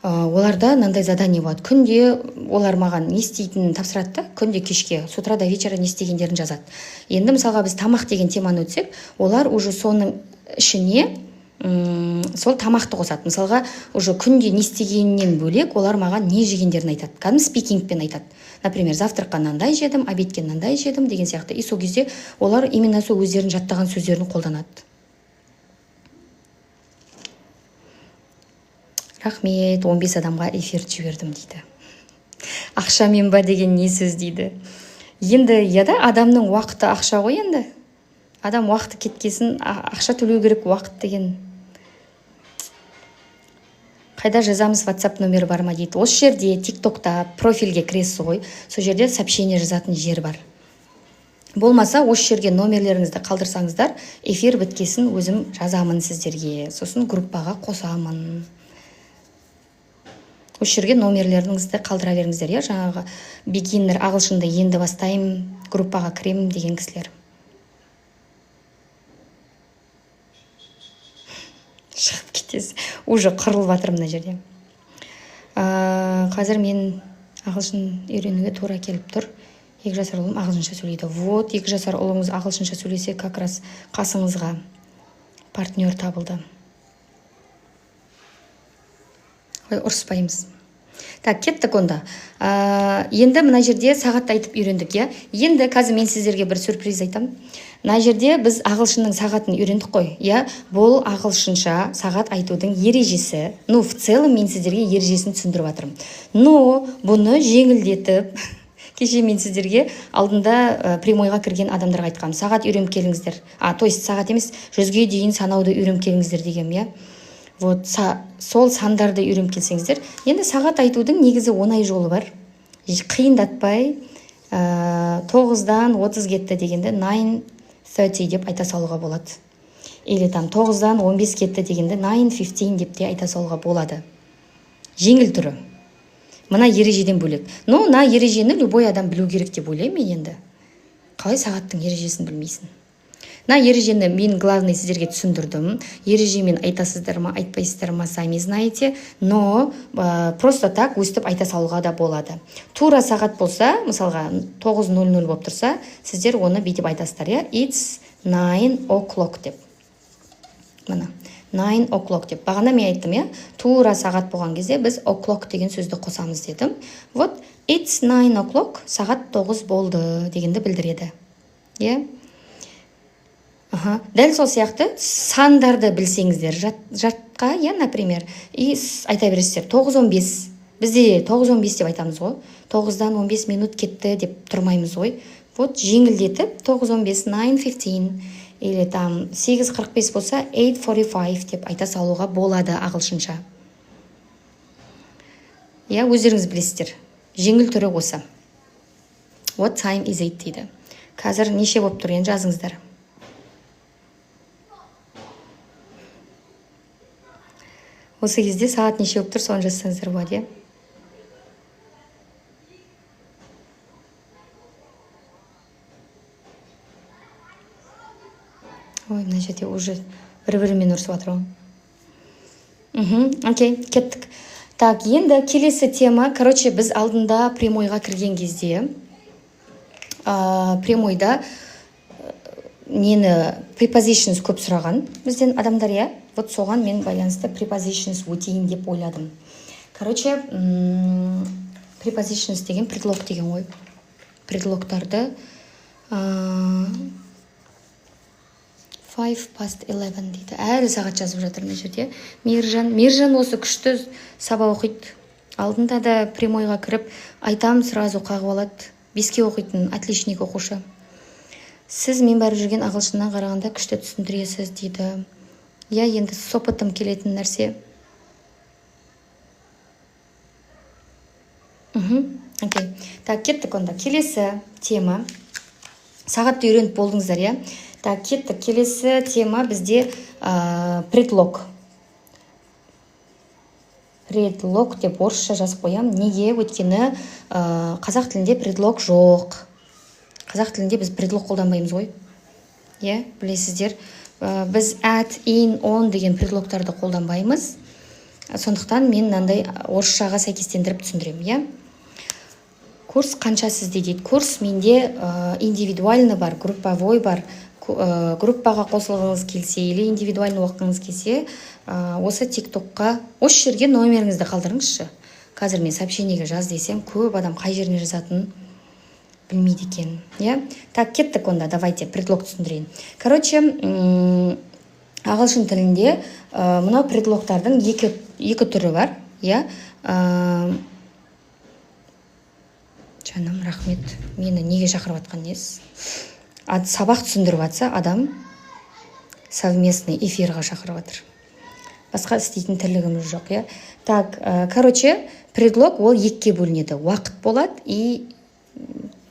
оларда мынандай задание болады. Күнде олар маған не істейтінін тапсырады да, күнде кешке, с утра до вечера не істегендерін жазады. Енді мысалға біз тамақ деген теманы өтсек, олар уже соның ішіне сол тамақты қосады. Мысалға, уже күнде не істегенінен бөлек, олар маған не жегендерін айтады. Кәдімгі спикингпен айтады. Например, завтракқа мынандай жедім, обедке мынандай жедім деген сияқты. И сол кезде олар именно сол өздерінің жаттаған сөздерін қолданады. Рахмет, 15 адамға эфир жібердім дейді. Ақшамен ба деген не сөз дейді. Енді, иә да, адамның уақыты ақша ғой енді. Адам уақыты кеткесін, ақша төлеу керек уақыт деген. Қайда жазамыз, WhatsApp номері бар ма дейді. Осы жерде TikTokта профильге кіресіз ғой, сол жерде сообщение жазатын жер бар. Болмаса осы жерге номерлеріңізді қалдырсаңыздар, эфир біткесін өзім жазамын сіздерге, сосын группаға қосамын. Осы жерге номерлеріңізді қалдыра беріңіздер, иә, жаңағы beginner, ағылшынды енді бастаймын, группаға кіремін деген кісілер. Шығып кетесіз, уже қырылып жатыр мына жерде. Қазір мен ағылшын үйренуге тура келіп тұр. 2 жасар ұлым ағылшынша сөйлейді. Вот, 2 жасар ұлыңыз ағылшынша сөйлесе, как раз қасыңызға партнер табылды. Ой, ұрыспаймыз. Так, кеттік онда. Енді мына жерде сағатты айтып үйрендік, иә? Енді қазір мен сіздерге бір сюрприз айтамын. Мына жерде біз ағылшынның сағатын үйрендік қой, иә? Бұл ағылшынша сағат айтудың ережесі. Ну, в целом мен сіздерге ережесін түсіндіріп жатырмын. Но бұны жеңілдетіп, кеше мен сіздерге алдында прямойға кірген адамдарға айтқанмын. Сағат үйреніп келіңіздер. А, то есть сағат емес, 100-ге дейін санауды үйреніп келіңіздер дегенмін, иә? Вот, сол сандарды үйреніп келсеңіздер, енді сағат айтудың негізі оңай жолы бар. Қиындатпай, 9:30 кетті дегенде 9:30 деп айта салуға болады. Или там 9:15 кетті дегенде 9:15 деп те айта салуға болады. Жеңіл түрі. Мына ережеден бөлек. Но мына ережені любой адам білу керек деп ойлаймын мен енді. Қалай сағаттың ережесін білмейсің? Мына ережені мен главный сіздерге түсіндірдім. Ережемен айтасыздар ма, айтпайсыздар ма, сами знаете. Но просто так өстіп айта салуға да болады. Тура сағат болса, мысалға 9:00 болып тұрса, сіздер оны бүйтіп айтасыздар, иә? It's 9 o'clock деп. Мына 9 o'clock деп. Бағана мен айттым, иә? Тура сағат болған кезде біз o'clock деген сөзді қосамыз дедім. Вот, it's 9 o'clock, сағат 9 болды дегенді білдіреді. Иә? Аха. Дәл сол сияқты сандарды білсеңіздер, жатқа, иә, например, и айта бересіздер, 9:15. Бізде 9:15 деп айтамыз ғой. 9:15 кетті деп тұрмаймыз ғой. Вот, жеңілдетіп 9:15, 9:15, или там 8:45 болса 8:45 деп айта салуға болады ағылшынша. Иә, өздеріңіз білесіздер. Жеңіл түрі осы. What time is it дейді. Қазір неше болып тұр, енді жазыңыздар. Осы кезде сағат неше болып тұр, соны жазсаңыздар болады, иә? Ой, мына жерде уже бір-бірімен ұрысып жатыр ғой. Окей, кеттік. Так, енді келесі тема. Короче, біз алдында прямойға кірген кезде, прямойда нені prepositions көп сұраған бізден адамдар, иә? Вот соған мен байланысты prepositions өтейін деп ойладым. Короче, prepositions деген предлог деген ғой. Предлогтарды, 11:05 дейді. Әлі сағат жазып жатыр мына жерде. Мейіржан, Мейіржан осы күшті сабақ оқиды. Алдында да прямойға кіріп айтам, сразу қағып алады. 5-ке оқитын отличник оқушы. Сіз мен барып жүрген ағылшыннан қарағанда күшті түсіндіресіз дейді. Иә, енді с опытом келетін нәрсе. Окей. Так, кеттік онда. Келесі тема. Сағатты үйреніп болдыңыздар, иә? Так, кеттік. Келесі тема бізде, предлог. Предлог деп орысша жазып қоямын. Неге? Өйткені, қазақ тілінде предлог жоқ. Қазақ тілінде біз предлог қолданбаймыз ғой. Иә, білесіздер. Біз at, in, on деген предлогтарды қолданбаймыз. Сондықтан мен мынандай орысшаға сәйкестендіріп түсіндіремін, иә? Курс қанша сізде дейді. Курс менде, индивидуально бар, групповой бар. Группаға қосылғыңыз келсе или индивидуально оқығыңыз келсе, осы тиктокқа, осы жерге номеріңізді қалдырыңызшы. Қазір мен сообщениеге жаз десем, көп адам қай жеріне жазатынын білмейді екен, иә? Так, кеттік онда, давайте предлог түсіндірейін. Короче, ағылшын тілінде, мынау предлогтардың екі түрі бар, иә? Жаным, рахмет. Мені неге шақырып жатқан несі? Сабақ түсіндіріп жатса, адам совместный эфирға шақырып жатыр. Басқа істейтін тірлігіміз жоқ, иә? Так, короче, предлог ол екіге бөлінеді. Уақыт болады и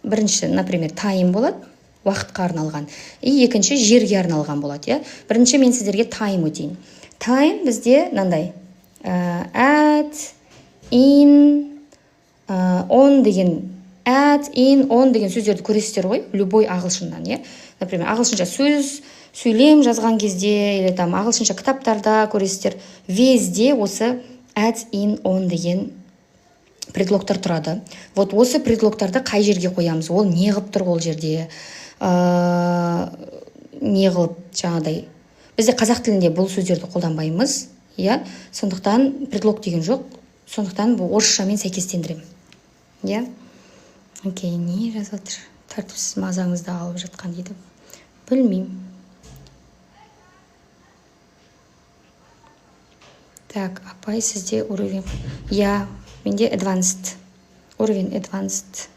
бірінші, например, time болады. Уақытқа арналған. И екінші жерге арналған болады, иә. Бірінші мен сіздерге time өтейін. Time бізде мынандай at, in, on деген, at, in, on деген сөздерді көресіздер ғой любой ағылшыннан, иә. Например, ағылшынша сөз, сөйлем жазған кезде или там ағылшынша кітаптарда көресіздер, везде осы at, in, on деген предлогтар тұрады. Вот осы предлогтарды қай жерге қоямыз, ол не қылып тұр ол жерде, не қылып жаңағыдай. Бізде қазақ тілінде бұл сөздерді қолданбаймыз, иә, сондықтан предлог деген жоқ, сондықтан бұл орысшамен сәйкестендіремін, иә. Окей, не жазып жатыр? «Тәртіпсіз, мазаңызды алып жатқан» дейді. Білмеймін. Так, апай, сізде уровень? Иә, менде advanced уровень, advanced.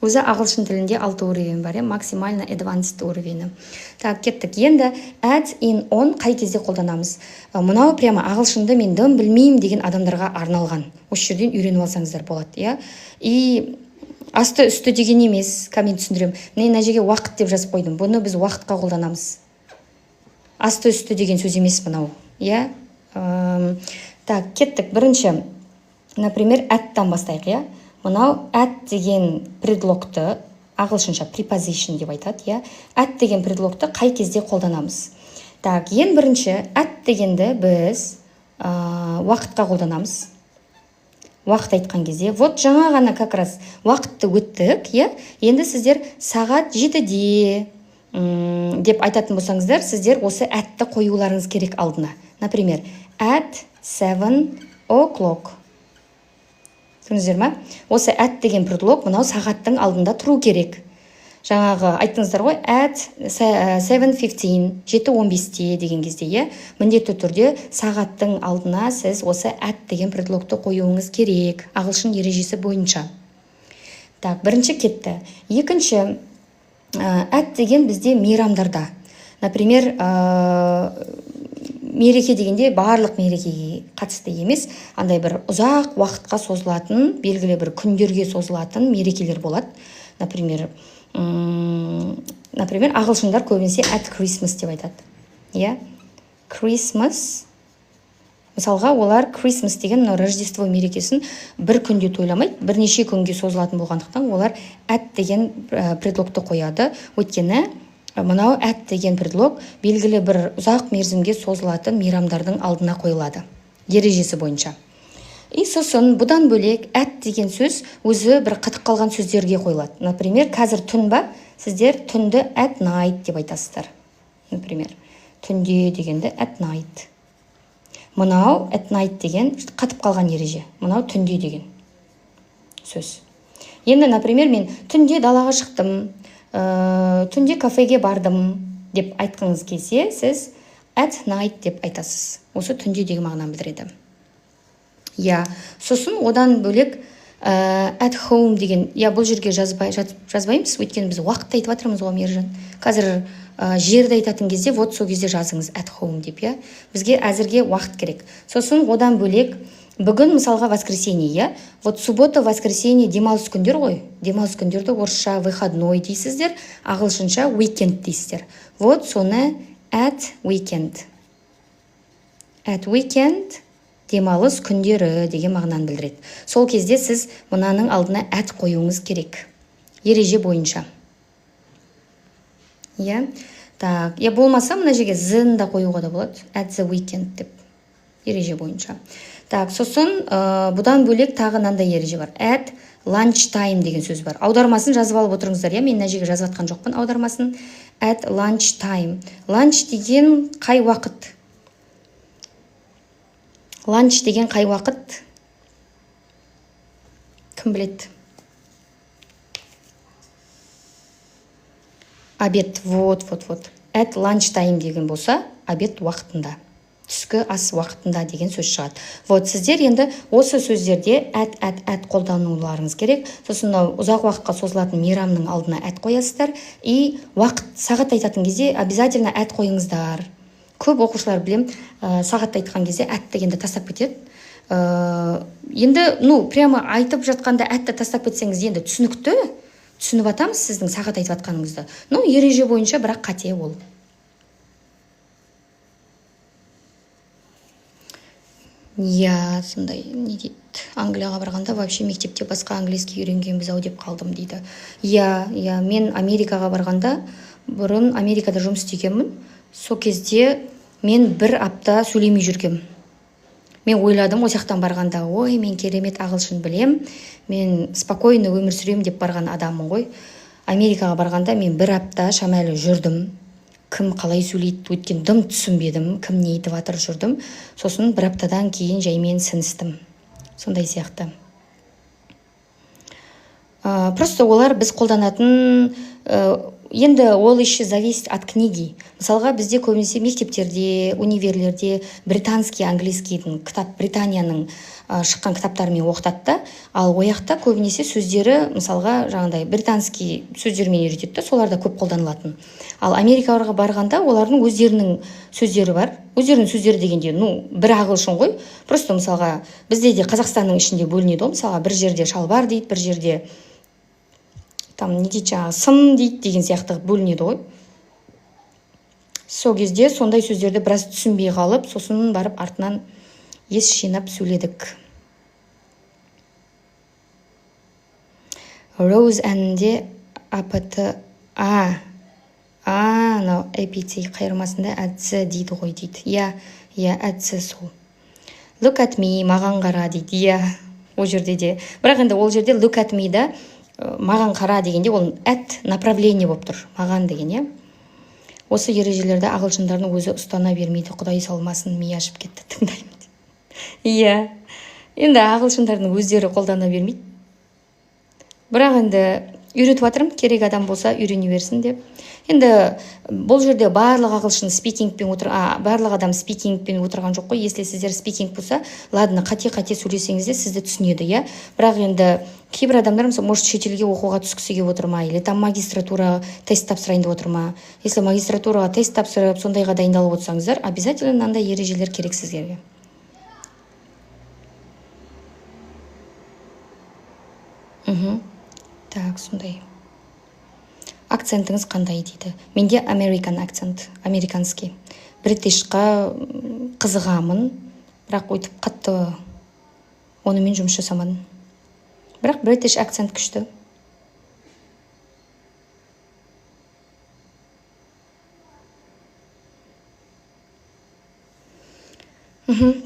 Өзі ағылшын тілінде алты уровень бар, иә, максимально advanced уровені. Так, кеттік. Енді at, in, on қай кезде қолданамыз? Мынау прямо ағылшынды мен дым білмеймін деген адамдарға арналған, осы жерден үйреніп алсаңыздар болады, иә. И асты үсті деген емес, қазір мен түсіндіремін. Міне, мына жерге уақыт деп жазып қойдым, бұны біз уақытқа қолданамыз. Асты үсті деген сөз емес мынау, иә. Так, кеттік. Бірінші, например, at-тан бастайық, иә. Мынау at деген предлогты ағылшынша preposition деп айтады, иә. At деген предлогты қай кезде қолданамыз? Так, ең бірінші at дегенді біз уақытқа қолданамыз, уақыт айтқан кезде. Вот жаңа ғана как раз уақытты өттік, иә. Енді сіздер сағат 7-де деп айтатын болсаңыздар, сіздер осы at-ті қоюларыңыз керек алдына. Например, at 7 o'clock. Түсіндіңіздер ма? Осы at деген предлог мынау сағаттың алдында тұру керек. Жаңағы айттыңыздар ғой, at 7:15, 7:15-те деген кезде, иә, міндетті түрде сағаттың алдына сіз осы at деген предлогты қоюыңыз керек ағылшын ережесі бойынша. Так, бірінші кетті. Екінші, at деген бізде мейрамдарда. Например, мереке дегенде барлық мерекеге қатысты емес, андай бір ұзақ уақытқа созылатын, белгілі бір күндерге созылатын мерекелер болады. Например, ағылшындар көбінесе at Christmas деп айтады, иә. Christmas, мысалға, олар Christmas деген мынау Рождество мерекесін бір күнде тойламайды, бірнеше күнге созылатын болғандықтан, олар at деген предлогты қояды. Өйткені мынау at деген предлог белгілі бір ұзақ мерзімге созылатын мейрамдардың алдына қойылады ережесі бойынша. И сосын бұдан бөлек at деген сөз өзі бір қатып қалған сөздерге қойылады. Например, қазір түн ба, сіздер түнді at night деп айтасыздар. Например, түнде дегенді at night. Мынау at night деген қатып қалған ереже, мынау түнде деген сөз. Енді, например, мен түнде далаға шықтым, түнде кафеге бардым деп айтқыңыз келсе, сіз at night деп айтасыз. Осы түнде деген мағынаны білдіреді, иә. Сосын одан бөлек at home деген, иә, бұл жерге жазбаймыз, өйткені біз уақытты айтып жатырмыз ғой, Мейіржан. Қазір жерді айтатын кезде, вот сол кезде жазыңыз at home деп, иә. Бізге әзірге уақыт керек. Сосын одан бөлек бүгін, мысалға, воскресенье, иә. Вот суббота, воскресенье демалыс күндер ғой. Демалыс күндерді орысша выходной дейсіздер, ағылшынша weekend дейсіздер. Вот соны at weekend, at weekend демалыс күндері деген мағынаны білдіреді. Сол кезде сіз мынаның алдына at қоюыңыз керек ереже бойынша, иә. Так, я болмаса мына жерге the-ны да қоюға да болады, at the weekend деп ереже бойынша. Так, сосын бұдан бөлек тағы мынандай ереже бар: at lunch time деген сөз бар. Аудармасын жазып алып отырыңыздар, иә. Мен мына жерге жазып жатқан жоқпын аудармасын. At lunch time. Lunch деген қай уақыт? Lunch деген қай уақыт, кім біледі? Обед. Вот, вот, вот. At lunch time деген болса, обед уақытында, түскі ас уақытында деген сөз шығады. Вот сіздер енді осы сөздерде at, at, at қолдануларыңыз керек. Сосын мынау ұзақ уақытқа созылатын мейрамның алдына at қоясыздар. И уақыт, сағат айтатын кезде обязательно at қойыңыздар. Көп оқушылар білем, сағатты айтқан кезде at дегенді тастап кетеді. Енді, ну, прямо айтып жатқанда at ті тастап кетсеңіз, енді түсінікті, түсініп жатамыз сіздің сағат айтып жатқаныңызды, но ереже бойынша бірақ қате ол. Иә, сондай. Не дейді? «Англияға барғанда вообще мектепте басқа английский үйренгенбіз ау деп қалдым», — дейді. Иә, мен Америкаға барғанда, бұрын Америкада жұмыс істегенмін, сол кезде мен бір апта сөйлемей жүргем. Мен ойладым ол жақтан барғанда: «Ой, мен керемет ағылшын білем, мен спокойно өмір сүремін», — деп барған адаммын ғой. Америкаға барғанда мен бір апта шамалы жүрдім, кім қалай сөйлейді, өйткені дым түсінбедім, кім не айтып жатыр. Жүрдім, сосын бір аптадан кейін жаймен сіңістім. Сондай сияқты. Просто олар біз қолданатын, енді ол еще зависит от книги. Мысалға, бізде көбінесе мектептерде, универлерде британский английскийдің кітап, Британияның шыққан кітаптарымен оқытады да. Ал ол жақта көбінесе сөздері, мысалға, жаңағыдай британский сөздермен үйретеді да, соларда көп қолданылатын. Ал Америкаға барғанда олардың өздерінің сөздері бар. Өздерінің сөздері дегенде, ну, бір ағылшын ғой. Просто, мысалға, бізде де Қазақстанның ішінде бөлінеді ғой. Мысалға, бір жерде шалбар дейді, бір жерде там не дейді, жаңағы сын дейді деген сияқты бөлінеді ғой. Сол кезде сондай сөздерді біраз түсінбей қалып, сосын барып артынан ес жинап сөйледік. Rose әнінде апт, а анау apt қайырмасында at the дейді ғой, дейді. Иә, at the сол. «Look at me», маған қара дейді. Иә, ол жерде де. Бірақ енді ол жерде «look at me» да, маған қара дегенде, ол at направление болып тұр, маған деген, иә. Осы ережелерді ағылшындардың өзі ұстана бермейді, құдай салмасын, ми ашып кетті тыңдаймын. Иә, енді ағылшындардың өздері қолдана бермейді, бірақ енді үйретіп жатырмын, керек адам болса, үйрене берсін деп. Енді бұл жерде барлық ағылшын speaking пен отыр, барлық адам speaking пен отырған жоқ қой. Если сіздер speaking болса, ладно, қате қате сөйлесеңіз де, сізді түсінеді, иә. Бірақ енді кейбір адамдар, мысалы, может, шетелге оқуға түскісі келіп отыр ма, или там магистратура тест тапсырайын деп отыр ма. Если магистратураға тест тапсырып, сондайға дайындалып отырсаңыздар, обязательно мынандай ережелер керек сіздерге. Так, сондай. «Акцентіңіз қандай?» — дейді. Менде American акцент, американский. British қа қызығамын, бірақ өйтіп қатты онымен жұмыс жасамадым. Бірақ British акцент күшті.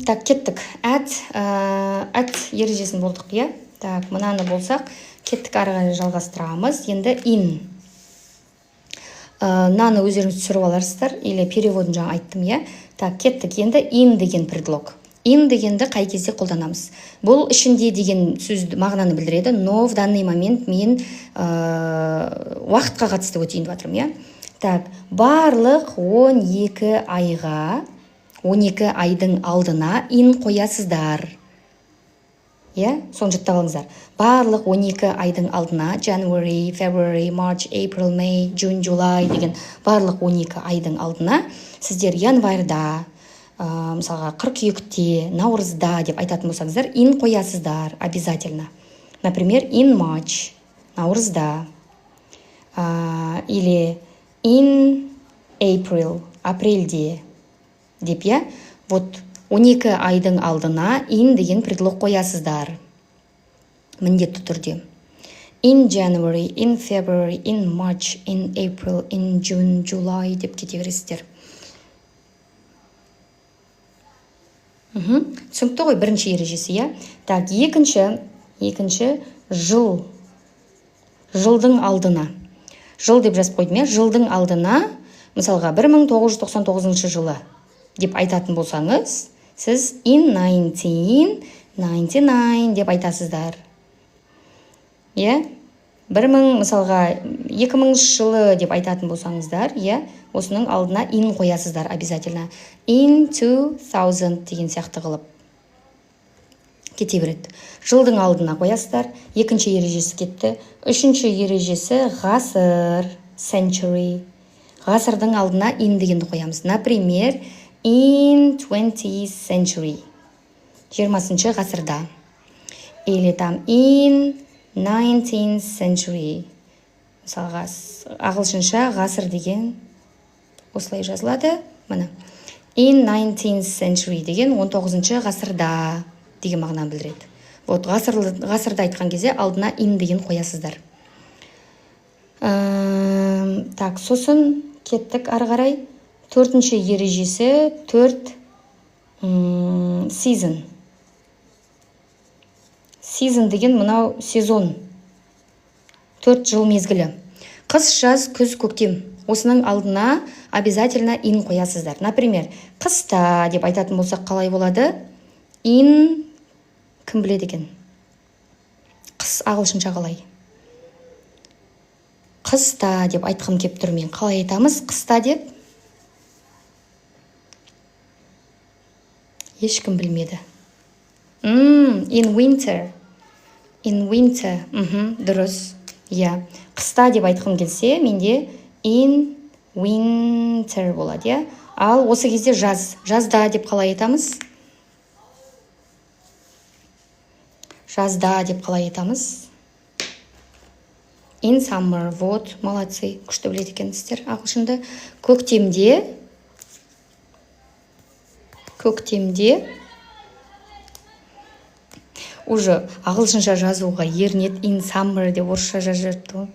Так, кеттік. At ережесін болдық, иә. Так, мынаны болсақ, кеттік, ары қарай жалғастырамыз. Енді in. Мынаны өздеріңіз түсіріп аларсыздар или перевод ын жаңа айттым, иә. Так, кеттік. Енді in деген предлог. In дегенді қай кезде қолданамыз? Бұл ішінде деген сөз мағынаны білдіреді, но в данный момент мен уақытқа қатысты өтейін деп жатырмын, иә. Так, барлық 12 айға, 12 айдың алдына in қоясыздар, иә. Соны жаттап алыңыздар: барлық 12 айдың алдына, January, February, March, April, May, June, July деген барлық 12 айдың алдына сіздер январь да, мысалға, қыркүйекте, наурызда деп айтатын болсаңыздар, in қоясыздар обязательно. Например, in March, наурызда, или in April, апрельде деп, иә. Вот 12 айдың алдына in деген предлог қоясыздар міндетті түрде. In January, in February, in March, in April, in June, July деп кете бересіздер. Түсінікті ғой бірінші ережесі, иә. Так, екінші жыл. Жылдың алдына, жыл деп жазып қойдым, иә. Жылдың алдына, мысалға, 1999 жылы деп айтатын болсаңыз, сіз in 1999 деп айтасыздар, иә. Бір мың, мысалға, 2000 жылы деп айтатын болсаңыздар, иә, осының алдына in қоясыздар обязательно. In 2000 деген сияқты қылып кете береді. Жылдың алдына қоясыздар. Екінші ережесі кетті. Үшінші ережесі — ғасыр, century. Ғасырдың алдына in дегенді қоямыз. Например, in 20th century. 20 ғасырда. Или там in 19th century. Мысалға, ағылшынша ғасыр деген осылай жазылады. Міне. In 19th century деген 19 ғасырда деген мағынаны білдіреді. Вот ғасырда айтқан кезде алдына in деген қоясыздар. Так, сосын кеттік ары қарай. Төртінші ережесі төрт season. Season деген мынау сезон. 4 жыл мезгілі. Қыс, жаз, күз, көктем. Осының алдына обязательно in қоясыздар. Например, қыста деп айтатын болсақ қалай болады? In кім біледі екен? Қыс ағылшынша қалай? Қыста деп айтқым кеп тұр мен. Қалай айтамыз қыста деп? Ешкім білмеді. In winter. In winter. Дұрыс. Иә. Қыста деп айтқым келсе, менде in winter болады, иә. Ал осы кезде жаз. Жазда деп қалай айтамыз? Жазда деп қалай айтамыз? In summer. Вот, молодцы. Күшті біледі екенсіздер ағылшынды. Көктемде. Көктемде. Уже ағылшынша жазуға ерінеді. In summer деп орысша жазып жіберіпті ғой.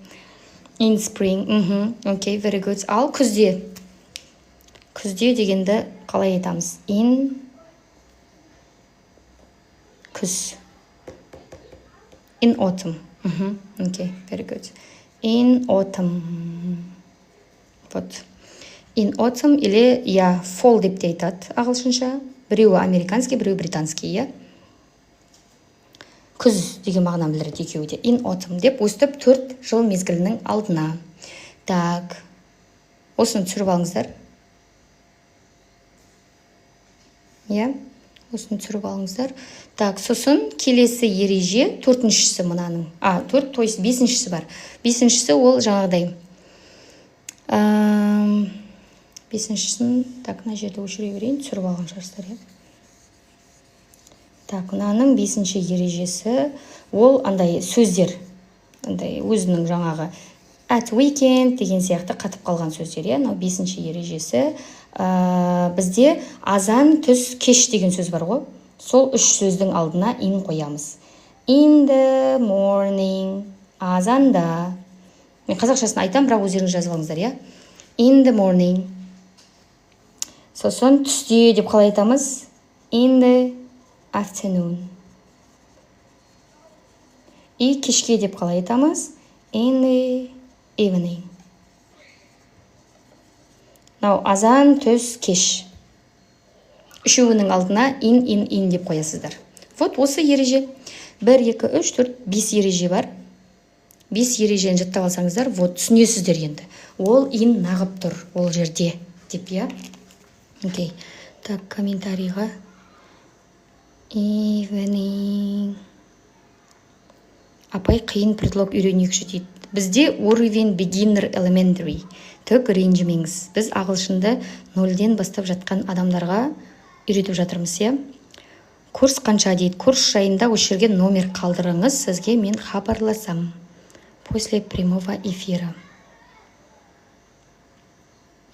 In spring. Окей, very good. Ал күзде. Күзде дегенді қалай айтамыз? In күз. In autumn. Окей, very good. In autumn. Вот. In autumn или я fall деп те айтады ағылшынша. Біреуі американский, біреуі британский, иә. Күз деген мағынаны білдіреді екеуі де. In autumn деп өстіп 4 жыл мезгілінің алдына. Так. Осыны түсіріп алыңыздар. Иә, осыны түсіріп алыңыздар. Так, сосын келесі ереже, төртіншісі мынаның. А, төрт, то есть бесіншісі бар. Бесіншісі ол жаңағыдай. Бесіншісін, так, мына жерде өшіре берейін, түсіріп алған шығарсыздар, иә. Так, мынаның бесінші ережесі ол андай сөздер. Андай өзінің жаңағы at weekend деген сияқты қатып қалған сөздер, иә. Мынау бесінші ережесі. Бізде азан, түс, кеш деген сөз бар ғой. Сол үш сөздің алдына in қоямыз. In the morning, азанда. Мен қазақшасын айтамын, бірақ өздеріңіз жазып алыңыздар, иә. In the morning. Сосын түсте деп қалай айтамыз? In the afternoon. И кешке деп қалай айтамыз? In the evening. Мынау азан, түс, кеш. Үшеуінің алдына in, in, in деп қоясыздар. Вот осы ереже. 1, 2, 3, 4, 5 ереже бар. 5 ережені жаттап алсаңыздар, вот түсінесіздер енді. Ол in нағып тұр ол жерде деп, иә. Окей. Так, комментарийға. Evening. Апай, қиын предлог үйренейікші дейді. Бізде уровень beginner elementary. Түк ренжімеңіз. Біз ағылшынды нөлден бастап жатқан адамдарға үйретіп жатырмыз, иә. Курс қанша дейді? Курс жайында осы жерге номер қалдырыңыз, сізге мен хабарласам. После прямого эфира.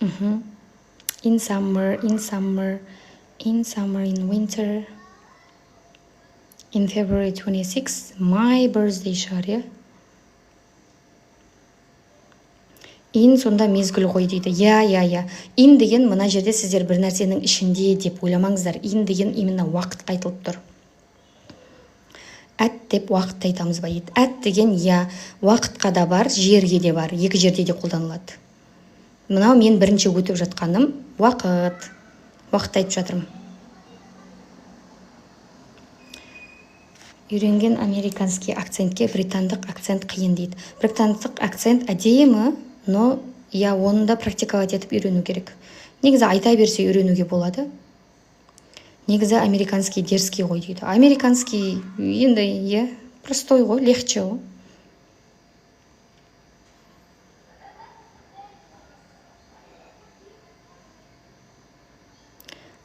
In summer, in summer, in summer, in winter. In February 26, my birthday шығар, иә? In сонда мезгіл ғой дейді. Иә, иә, иә. In деген мына жерде сіздер бір нәрсенің ішінде деп ойламаңыздар. In деген именно уақытқа айтылып тұр. At деп уақытты айтамыз ба дейді. At деген иә, уақытқа да бар, жерге де бар. Екі жерде де қолданылады. Мынау мен бірінші өтіп жатқаным уақыт. Уақытты айтып жатырмын. Үйренген американский акцентке британдық акцент қиын дейді. Британдық акцент әдемі, но я оны да практиковать етіп үйрену керек. Негізі айта берсе үйренуге болады. Негізі американский дерзкий ғой дейді. Американский енді иә, простой ғой, легче ғой.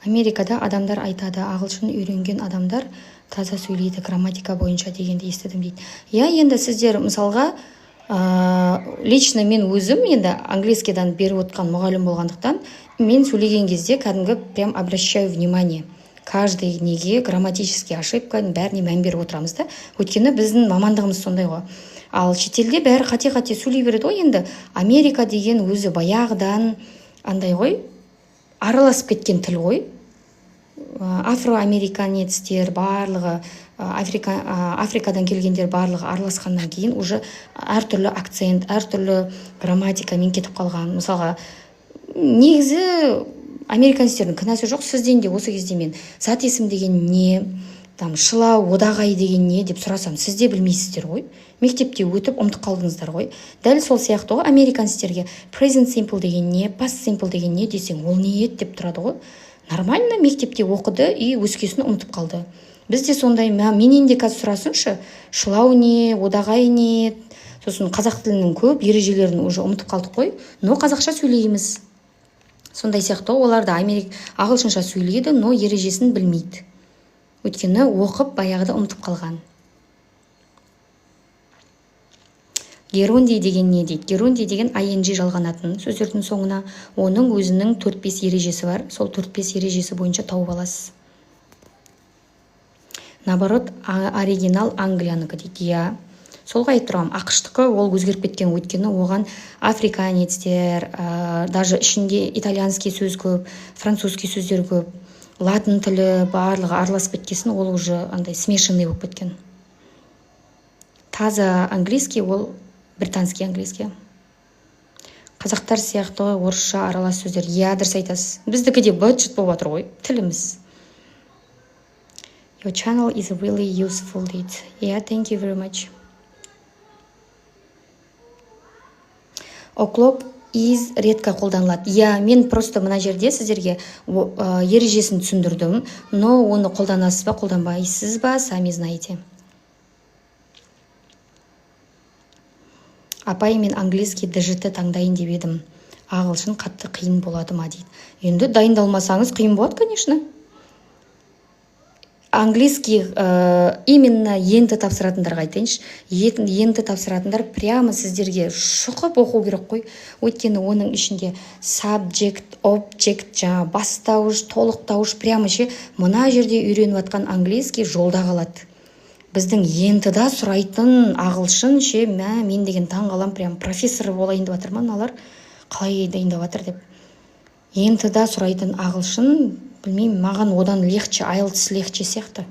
Америкада адамдар айтады, ағылшын үйренген адамдар таза сөйлейді грамматика бойынша дегенді естідім дейді. Иә, енді сіздер мысалға, лично мен өзім енді английскийдан беріп отқан мұғалім болғандықтан, мен сөйлеген кезде кәдімгі прям обращаю внимание. Каждый неге грамматический ошибка бәріне мән беріп отырамыз да. Өйткені біздің мамандығымыз сондай ғой. Ал шетелде бәрі қате-қате сөйлей береді ғой енді. Америка деген өзі баяғыдан андай ғой, араласып кеткен тіл ғой. Афроамериканецтер барлығы, Африкадан келгендер барлығы араласқаннан кейін уже әртүрлі акцент, әртүрлі грамматикамен кетіп қалған. Мысалға, негізі американецтердің кінәсі жоқ, сізден де осы кезде мен зат есім деген не, там шылау, одағай деген не деп сұрасам, сіз де білмейсіздер ғой. Мектепте өтіп ұмытып қалдыңыздар ғой. Дәл сол сияқты ғой американецтерге present simple деген не, past simple деген не десең, ол не еді деп тұрады ғой. Нормально мектепте оқыды и өскесін ұмытып қалды. Бізде сондай, менен де қазір сұрасыншы, шылау не, одағай не, сосын қазақ тілінің көп ережелерін уже ұмытып қалдық қой, но қазақша сөйлейміз. Сондай сияқты олар да ағылшынша сөйлейді, но ережесін білмейді. Өйткені оқып баяғыда ұмытып қалған. Герундий деген не дейді? Герундий деген ing жалғанатын сөздердің соңына. Оның өзінің 4-5 ережесі бар. Сол 4-5 ережесі бойынша тауып аласыз. Наоборот, оригинал англиянікі дейді. Иә. Солға айтып тұрғаным, ақш-тікі ол өзгеріп кеткен, өйткені оған африканецтер, даже ішінде итальянский сөз көп, французский сөздер көп, латын тілі барлығы араласып кеткесін, ол уже андай смешанный болып кеткен. Таза английский ол британский английский. Қазақтар сияқты орысша аралас сөздер. Иә, дұрыс айтасыз. Біздікі де быт-шыт болып жатыр ғой тіліміз. Your channel is really useful дейді. Yeah, thank you very much. O'clock is редко қолданылады. Иә, мен просто мына жерде сіздерге ережесін түсіндірдім, но оны қолданасыз ба, қолданбайсыз ба, сами знаете. Апай, мен английский ДЖТ таңдайын деп едім. Ағылшын қатты қиын болады ма дейді. Енді дайындалмасаңыз қиын болады, конечно. Английский именно енді тапсыратындарға айтайыншы. Енді тапсыратындар прямо сіздерге шұқып оқу керек қой. Өйткені оның ішінде subject, object, жаңа бастауыш, толықтауыш, прямо ше мына жерде үйреніп жатқан английский жолда қалады. Біздің ентіда сұрайтын ағылшын ше, мә, мен деген таң қалам, прям профессор болайын деп жатыр ма мыналар, қалай дайындап жатыр деп. Ентіда сұрайтын ағылшын, білмеймін, маған одан легче, IELTS легче сияқты.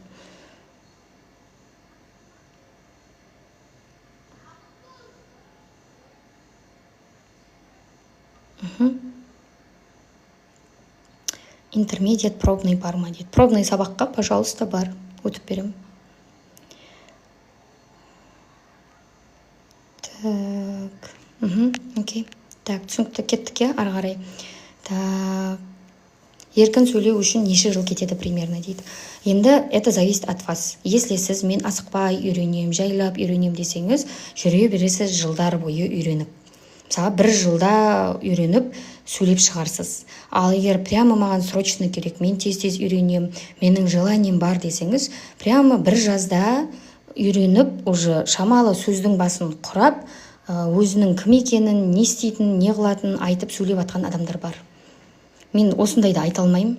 Интермедиат пробный бар ма дейді. Пробный сабаққа, пожалуйста, бар, өтіп беремін. Так, окей. Так, түсінікті, кеттік, иә, ары қарай. Так, еркін сөйлеу үшін неше жыл кетеді примерно дейді. Енді это зависит от вас. Если сіз мен асықпай үйренем, жайлап үйренем десеңіз, жүре бересіз жылдар бойы үйреніп. Мысалы, бір жылда үйреніп сөйлеп шығарсыз. Ал егер прямо маған срочно керек, мен тез-тез үйренем, менің желанием бар десеңіз, прямо бір жазда үйреніп, уже шамалы сөздің басын құрап, өзінің кім екенін, не істейтінін, не қылатынын айтып сөйлеп жатқан адамдар бар. Мен осындайды айта алмаймын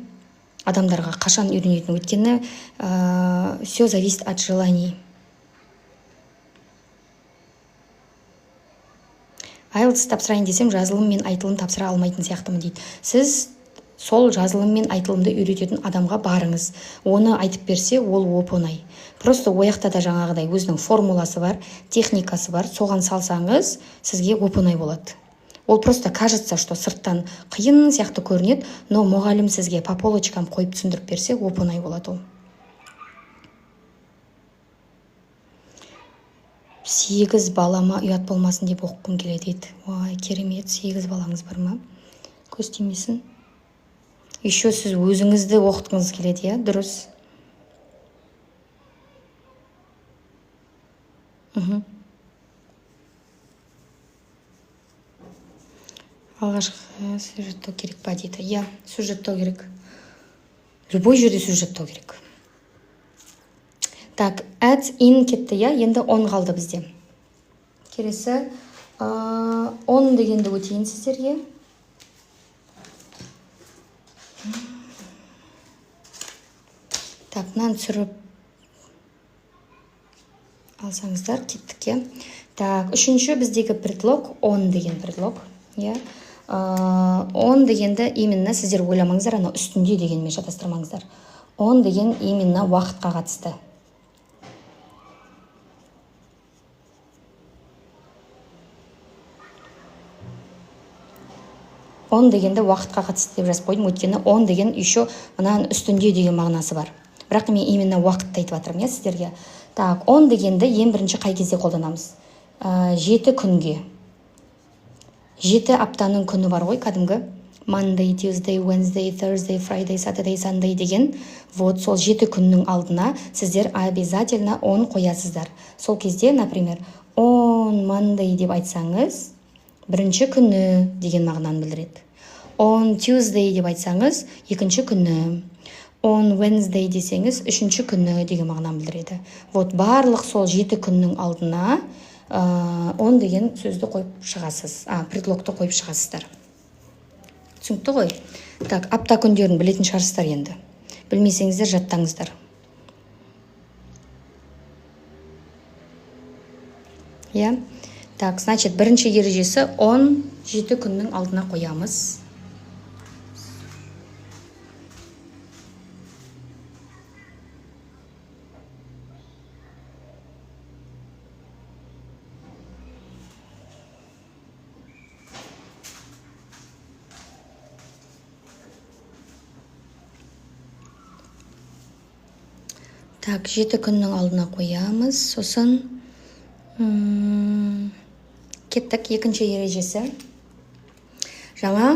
адамдарға қашан үйренетінін, өйткені все зависит от желаний. IELTS тапсырайын десем, жазылым мен айтылым тапсыра алмайтын сияқтымын дейді. Сіз сол жазылым мен айтылымды үйрететін адамға барыңыз. Оны айтып берсе, ол оп-оңай. Просто ояқта да жаңағыдай өзінің формуласы бар, техникасы бар, соған салсаңыз, сізге оп-оңай болады. Ол просто кажется, что сырттан қиын сияқты көрінеді, но мұғалім сізге по полочкам қойып түсіндіріп берсе, оп-оңай болады ол. 8 балама ұят болмасын деп оқығым келеді дейді. Ой, керемет, 8 балаңыз бар ма? Көз тимесін. Еще сіз өзіңізді оқытқыңыз келеді, иә? Дұрыс. Алғашқы сөз жаттау керек па дейді. Иә, сөз жаттау керек. Любой жерде сөз жаттау керек. Так, at, in кетті, иә. Енді on қалды бізде. Келесі on дегенді өтейін сіздерге. Так, мынаны түсіріп алсаңыздар, кеттік, иә. Так, үшінші біздегі предлог on деген предлог, иә. On дегенді именно сіздер ойламаңыздар, анау үстінде дегенмен шатастырмаңыздар. On деген именно уақытқа қатысты. On дегенді уақытқа қатысты деп жазып қойдым, өйткені on деген еще мынаның үстінде деген мағынасы бар, бірақ мен именно уақытты айтып жатырмын, иә, сіздерге. Так, on дегенді ең бірінші қай кезде қолданамыз? 7 күнге, 7 аптаның күні бар ғой, кәдімгі Monday, Tuesday, Wednesday, Thursday, Friday, Saturday, Sunday деген. Вот сол 7 күннің алдына сіздер обязательно on қоясыздар. Сол кезде, например, on Monday деп айтсаңыз, бірінші күні деген мағынаны білдіреді. On Tuesday деп айтсаңыз, екінші күні. On Wednesday десеңіз, үшінші күні деген мағынаны білдіреді. Вот барлық сол 7 күннің алдына on деген сөзді қойып шығасыз, предлогты қойып шығасыздар. Түсінікті ғой? Так, апта күндерін білетін шығарсыздар енді, білмесеңіздер, жаттаңыздар, иә. Так, значит, бірінші ережесі: on 7 күннің алдына қоямыз. Так, 7 күннің алдына қоямыз. Сосын кеттік, екінші ережесі. Жаңа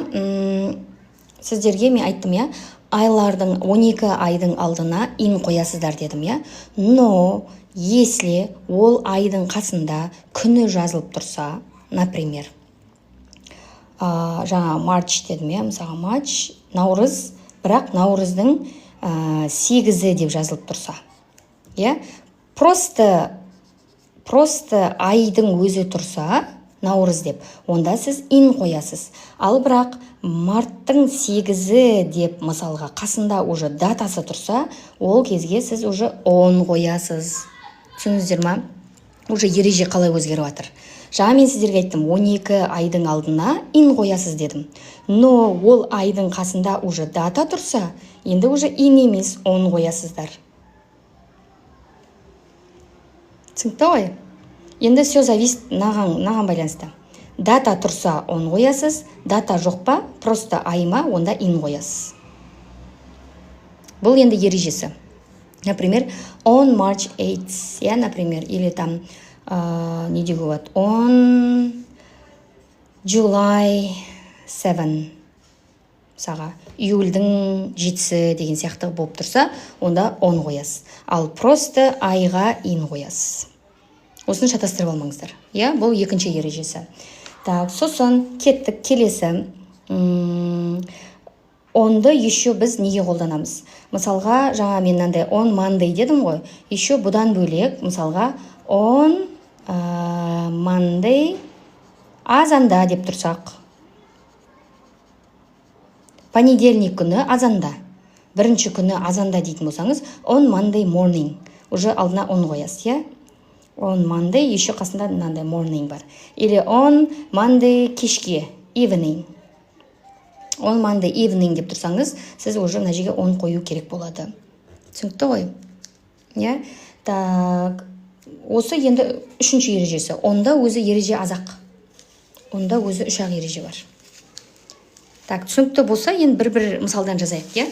сіздерге мен айттым, иә, айлардың, 12 айдың алдына in қоясыздар дедім, иә. Но если ол айдың қасында күні жазылып тұрса, например, жаңа March дедім, иә, мысалға, March, наурыз, бірақ наурыздың 8-і деп жазылып тұрса, иә, просто айдың өзі тұрса, наурыз деп, онда сіз in қоясыз. Ал бірақ марттың 8-і деп, мысалға, қасында уже датасы тұрса, ол кезге сіз уже on қоясыз. Түсіндіңіздер ма, уже ереже қалай өзгеріп жатыр? Жаңа мен сіздерге айттым, 12 айдың алдына in қоясыз дедім. Но ол айдың қасында уже дата тұрса, енді уже in емес, on қоясыздар. Түсінікті ғой? Енді все зависит мынаған байланысты: дата тұрса, on қоясыз, дата жоқ па, просто ай ма, онда in қоясыз. Бұл енді ережесі. Например, on March 8, иә, например, или там не деуге болады, on July 7, мысалға, июльдің 7-сі деген сияқты болып тұрса, онда on қоясыз. Ал просто айға in қоясыз. Осыны шатастырып алмаңыздар, иә. Бұл екінші ережесі. Так, сосын кеттік келесі. Онды еще біз неге қолданамыз? Мысалға, жаңа мен мынандай on Monday дедім ғой. Еще бұдан бөлек, мысалға, on Monday азанда деп тұрсақ, понедельник күні азанда, бірінші күні азанда дейтін болсаңыз, on Monday morning, уже алдына on қоясыз, иә. On Monday, еще қасында мынандай morning бар. Или on Monday кешке, evening, on Monday evening деп тұрсаңыз, сіз уже мына жерге on қою керек болады. Түсінікті ғой, иә? Так, осы енді үшінші ережесі. Онда өзі ереже аз-ақ, онда өзі үш ақ ереже бар. Так, түсінікті болса, енді бір бір мысалдан жазайық, иә.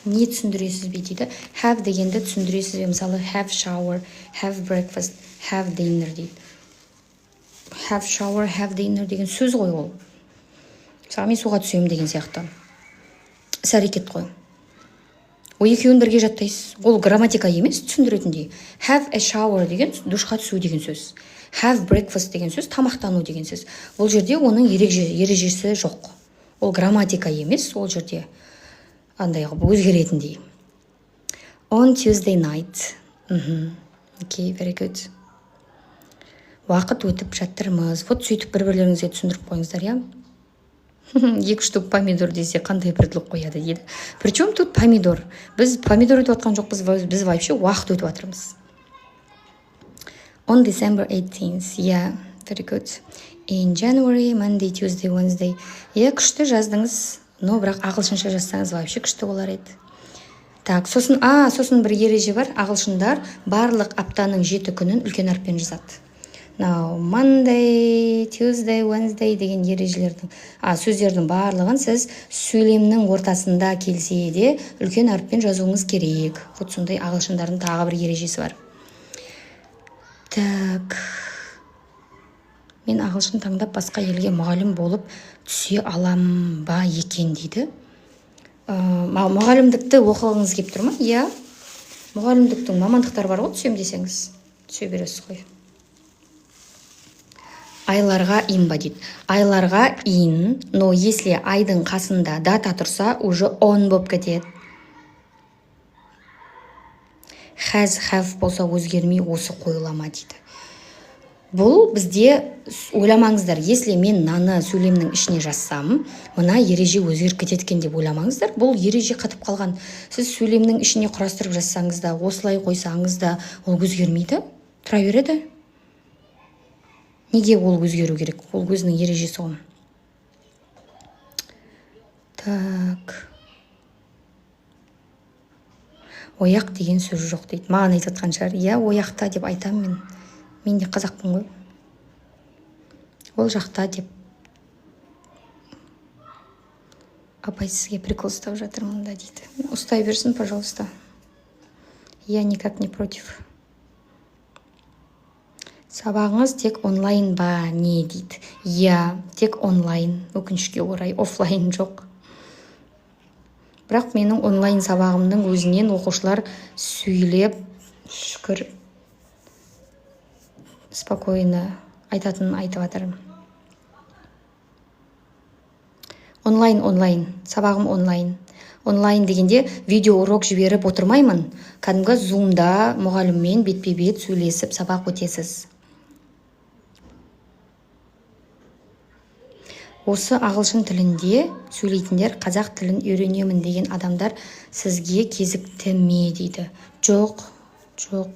Не түсіндіресіз бе дейді. Have дегенді түсіндіресіз бе? Мысалы, have shower, have breakfast, have dinner дейді. Have shower, have dinner деген сөз ғой ол. Мысалы, мен суға түсемін деген сияқты іс әрекет қой. Ол екеуін бірге жаттайсыз, ол грамматика емес түсіндіретіндей. Have a shower деген душқа түсу деген сөз, have breakfast деген сөз тамақтану деген сөз. Бұл жерде оның ережесі жоқ, ол грамматика емес ол жерде. Андай қылып өзгеретіндей. On Tuesday night. Окей, very good. Уақыт өтіп жатырмыз. Вот сөйтіп бір-бірлеріңізге түсіндіріп қойыңыздар, иә? 2 штук помидор десе қандай предлог қояды дейді. Причем тут помидор? Біз помидор өтіп жатқан жоқпыз, біз вообще уақыт өтіп жатырмыз. On December 18th, yeah, very good. In January, Monday, Tuesday, Wednesday. Иә, күшті жаздыңыз, но бірақ ағылшынша жазсаңыз вообще күшті болар еді. Так, сосын бір ереже бар. Ағылшындар барлық аптаның 7 күнін үлкен әріппен жазады. Now, Monday, Tuesday, Wednesday деген ережелердің, сөздердің барлығын сіз сөйлемнің ортасында келсе де үлкен әріппен жазуыңыз керек. Вот сондай ағылшындардың тағы бір ережесі бар. Так. Мен ағылшын таңдап басқа елге мұғалім болып түсе алам ба екен дейді. Мұғалімдікті оқығыңыз келіп тұр ма? Иә. Мұғалімдіктің мамандықтары бар ғой, түсем десеңіз, түсе бересіз ғой. Айларға in ба дейді. Айларға in, но если айдың қасында дата тұрса, уже on болып кетеді. Has, have болса өзгермей осы қойыла ма дейді. Бұл бізде ойламаңыздар, если мен мынаны сөйлемнің ішіне жазсам, мына ереже өзгеріп кетеді екен деп ойламаңыздар. Бұл ереже қатып қалған. Сіз сөйлемнің ішіне құрастырып жазсаңыз да, осылай қойсаңыз да, ол өзгермейді, тұра береді. Неге ол өзгеру керек? Ол өзінің ережесі ғой. Так. Ояқ деген сөз жоқ дейді. Маған айтып жатқан шығар. Иә, ояқта деп айтамын мен. Мен де қазақпын ғой. Ол жақта деп. Апай, сізге прикол ұстап жатырмын да дейді. Ұстай берсін, пожалуйста. Я никак не против. Сабағыңыз тек онлайн ба не дейді? Иә, тек онлайн. Өкінішке орай, офлайн жоқ. Бірақ менің онлайн сабағымның өзінен оқушылар сөйлеп, шүкір, спокойно айтатынын айтып жатыр. Онлайн, онлайн, сабағым онлайн. Онлайн дегенде видео урок жіберіп отырмаймын. Кәдімгі Zoom-да мұғаліммен бетпе-бет сөйлесіп сабақ өтесіз. Осы ағылшын тілінде сөйлейтіндер қазақ тілін үйренемін деген адамдар сізге кезікті ме дейді. Жоқ, жоқ.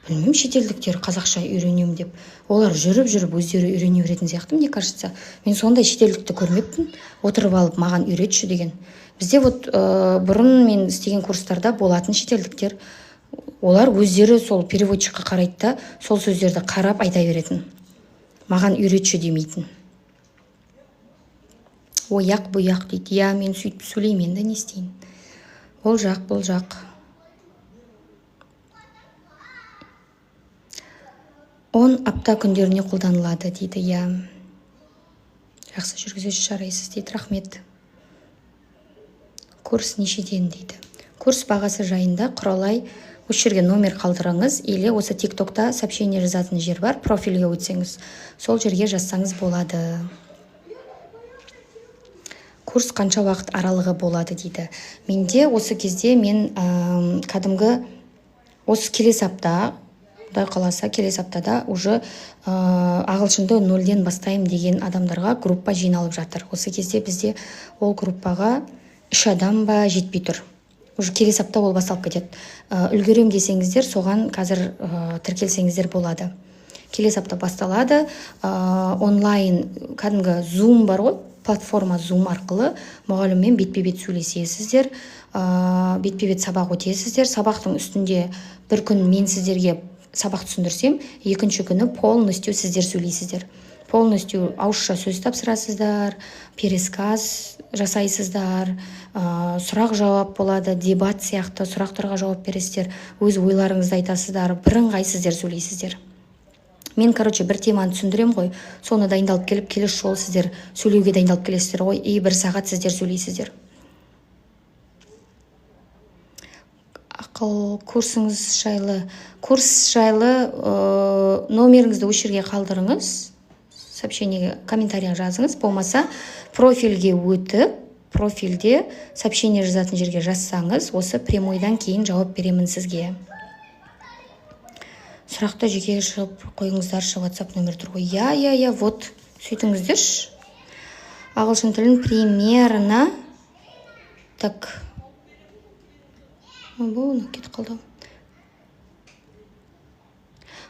Білмеймін, шетелдіктер қазақша үйренемін деп. Олар жүріп-жүріп өздері үйрене беретін сияқты, мне кажется. Мен сондай шетелдікті көрмеппін. Отырып алып маған үйретші деген. Бізде вот бұрын мен істеген курстарда болатын шетелдіктер. Олар өздері сол переводчикқа қарайды да, сол сөздерді қарап айта беретін. Маған үйретші демейтін. Ояқ бұяқ дейді. Иә, мен сөйтіп сөйлеймін енді, не істейін. Ол жақ, бұл жақ. Он апта күндеріне қолданылады дейді. Иә. Жақсы жүргізуші, жарайсыз дейді. Рахмет. Курс нешеден дейді. Курс бағасы жайында Құралай осы жерге номер қалдырыңыз, или осы TikTokта сообщение жазатын жер бар, профильге өтсеңіз, сол жерге жазсаңыз болады. Курс қанша уақыт аралығы болады дейді. Менде осы кезде мен кәдімгі осы келесі апта, Құдай қаласа, келесі аптада уже ағылшынды нөлден бастаймын деген адамдарға группа жиналып жатыр. Осы кезде бізде ол группаға 3 адам ба жетпей тұр. Уже келесі апта ол басталып кетеді. Үлгерем десеңіздер, соған қазір тіркелсеңіздер болады. Келесі апта басталады. Онлайн кәдімгі Zoom бар ғой, платформа Zoom арқылы мұғаліммен бетпе-бет сөйлесесіздер, бетпе-бет сабақ өтесіздер. Сабақтың үстінде бір күн мен сіздерге сабақ түсіндірсем, екінші күні полностью сіздер сөйлейсіздер. Полностью ауызша сөз тапсырасыздар, пересказ жасайсыздар, сұрақ жауап болады, дебат сияқты сұрақтарға жауап бересіздер, өз ойларыңызды айтасыздар, бірыңғай сіздер сөйлейсіздер. Мен, бір теманы түсіндірем ғой, соны дайындалып келіп, келесі жолы сіздер сөйлеуге дайындалып келесіздер ғой, и бір сағат сіздер сөйлейсіздер. Ақыл курсыңыз жайлы, курс жайлы номеріңізді осы жерге қалдырыңыз, сообщениеге, комментарийға жазыңыз, болмаса профильге өтіп, Профильде сообщение жазатын жерге жазсаңыз, осы прямойдан кейін жауап беремін сізге. Сұрақты жеке шығып қойыңыздаршы, WhatsApp нөмір тұр ғой. Иә, иә, иә, вот сөйтіңіздерші. Ағылшын тілін примерно так, бұл кетіп қалды.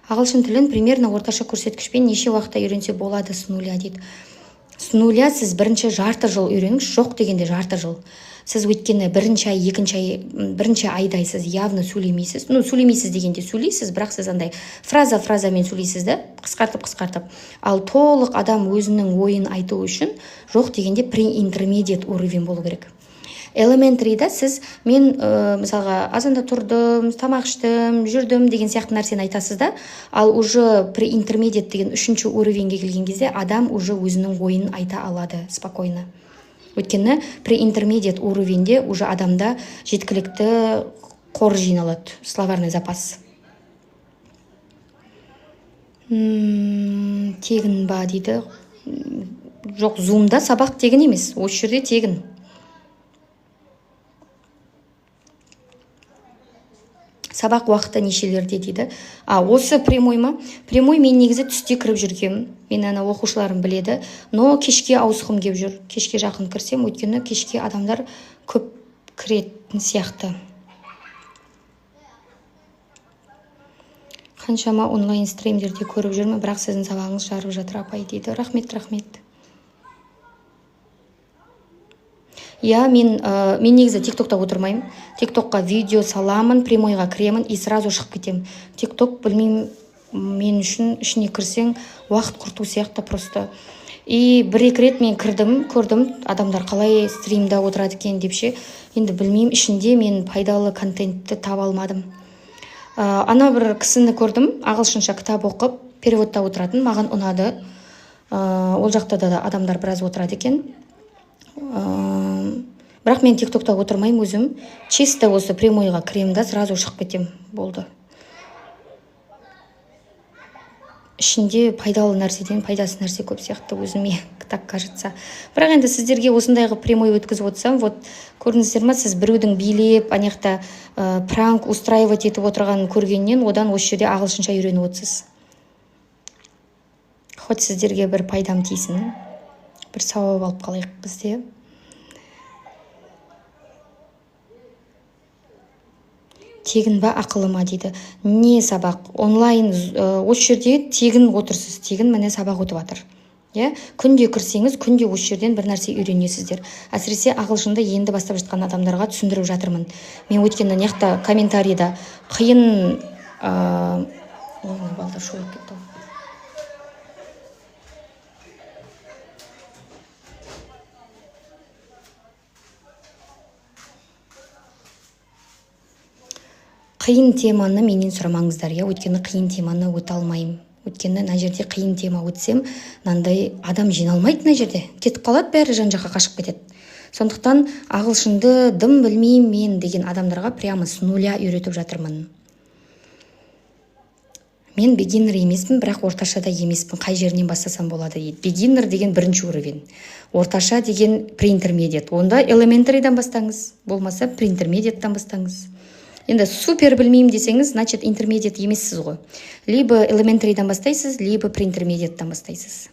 Ағылшын тілін примерно орташа көрсеткішпен неше уақытта үйренсе болады с нуля дейді. С нуля сіз бірінші жарты жыл үйреніңіз, жоқ дегенде жарты жыл. Сіз өйткені бірінші ай, екінші ай, бірінші айдай сіз явно сөйлемейсіз. Ну, сөйлемейсіз дегенде сөйлейсіз, бірақ сіз андай фраза фразамен сөйлейсіз да, қысқартып қысқартып. Ал толық адам өзінің ойын айту үшін жоқ дегенде pre-intermediate уровень болу керек. Elementary'да сіз мен мысалға, азанда тұрдым, тамақ іштім, жүрдім деген сияқты нәрсені айтасыз да. Ал уже pre-intermediate деген үшінші уровеньге келген кезде адам уже өзінің ойын айта алады спокойно. Өйткені pre-intermediate уровеньде уже адамда жеткілікті қор жиналады, словарный запас. Тегін ба дейді. Жоқ, зумда сабақ тегін емес, осы жерде тегін. Сабақ уақыты нешелерде дейді. А, осы прямой ма? Прямой мен негізі түсте кіріп жүргем, мен ана оқушыларым біледі, но кешке ауысқым келіп жүр. Кешке жақын кірсем, өйткені кешке адамдар көп кіретін сияқты. Қаншама онлайн стримдерде көріп жүрмін, бірақ сіздің сабағыңыз жарып жатыр, апай, дейді. Рахмет, рахмет. Иә, мен негізі тик токта отырмаймын. Тик токқа видео саламын, прямойға кіремін и сразу шығып кетемін. Тик ток, білмеймін, мен үшін ішіне кірсең, уақыт құрту сияқты просто. И бір екі рет мен кірдім, көрдім, адамдар қалай стримда отырады екен деп ше. Енді білмеймін, ішінде мен пайдалы контентті таба алмадым. Ана бір кісіні көрдім, ағылшынша кітап оқып, переводта отыратын, маған ұнады. Ол жақта да адамдар біраз отырады екен. Бірақ мен тик токта отырмаймын өзім. Чисто осы прямойға кіремін да, сразу шығып кетемін, болды. Ішінде пайдалы нәрседен пайдасыз нәрсе көп сияқты, өзіме так кажется. Бірақ енді сіздерге осындай қылып прямой өткізіп отырсам, вот көрдіңіздер ма, сіз біреудің билеп, ана жақта пранк устраивать етіп отырғанын көргеннен, одан осы жерде ағылшынша үйреніп отырсыз. Хоть сіздерге бір пайдам тисін, бір сауап алып қалайық бізде. Тегін ба, ақылы ма дейді. Не сабақ? Онлайн, осы жерде тегін отырсыз, тегін, міне, сабақ өтіп жатыр. Иә, күнде кірсеңіз, күнде осы жерден бір нәрсе үйренесіздер. Әсіресе ағылшынды енді бастап жатқан адамдарға түсіндіріп жатырмын мен. Өйткені мына жақта комментарийда қиын ой, мына балдар шулап кетті ғой. Қиын теманы менен сұрамаңыздар, иә, өйткені қиын теманы өте алмаймын. Өйткені мына жерде қиын тема өтсем, мынандай адам жиналмайды мына жерде, кетіп қалады бәрі, жан жаққа қашып кетеді. Сондықтан ағылшынды дым білмеймін мен деген адамдарға прямо с нуля үйретіп жатырмын. Мен beginner емеспін, бірақ орташа да емеспін, қай жерінен бастасам болады дейді. Beginner деген бірінші уровень, орташа деген pre-intermediate. Онда elementaryдан бастаңыз, болмаса pre-intermediate'тан бастаңыз. Енді супер білмеймін десеңіз, значит, intermediate емессіз ғой. Либо elementaryдан бастайсыз, либо pre-intermediate'тан бастайсыз.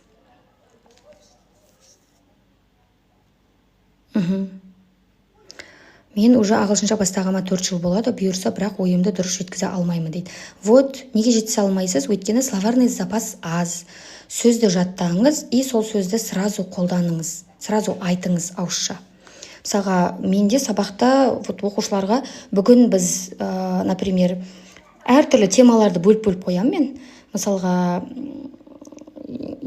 Мен уже ағылшынша бастағаныма 4 жыл болады бұйырса, бірақ ойымды дұрыс жеткізе алмаймын дейді. Вот неге жеткізе алмайсыз? Өйткені словарный запас аз. Сөзді жаттаңыз и сол сөзді сразу қолданыңыз, сразу айтыңыз ауызша. Мысалға, менде сабақта, вот, оқушыларға бүгін біз например, әртүрлі темаларды бөліп-бөліп қоямын мен. Мысалға,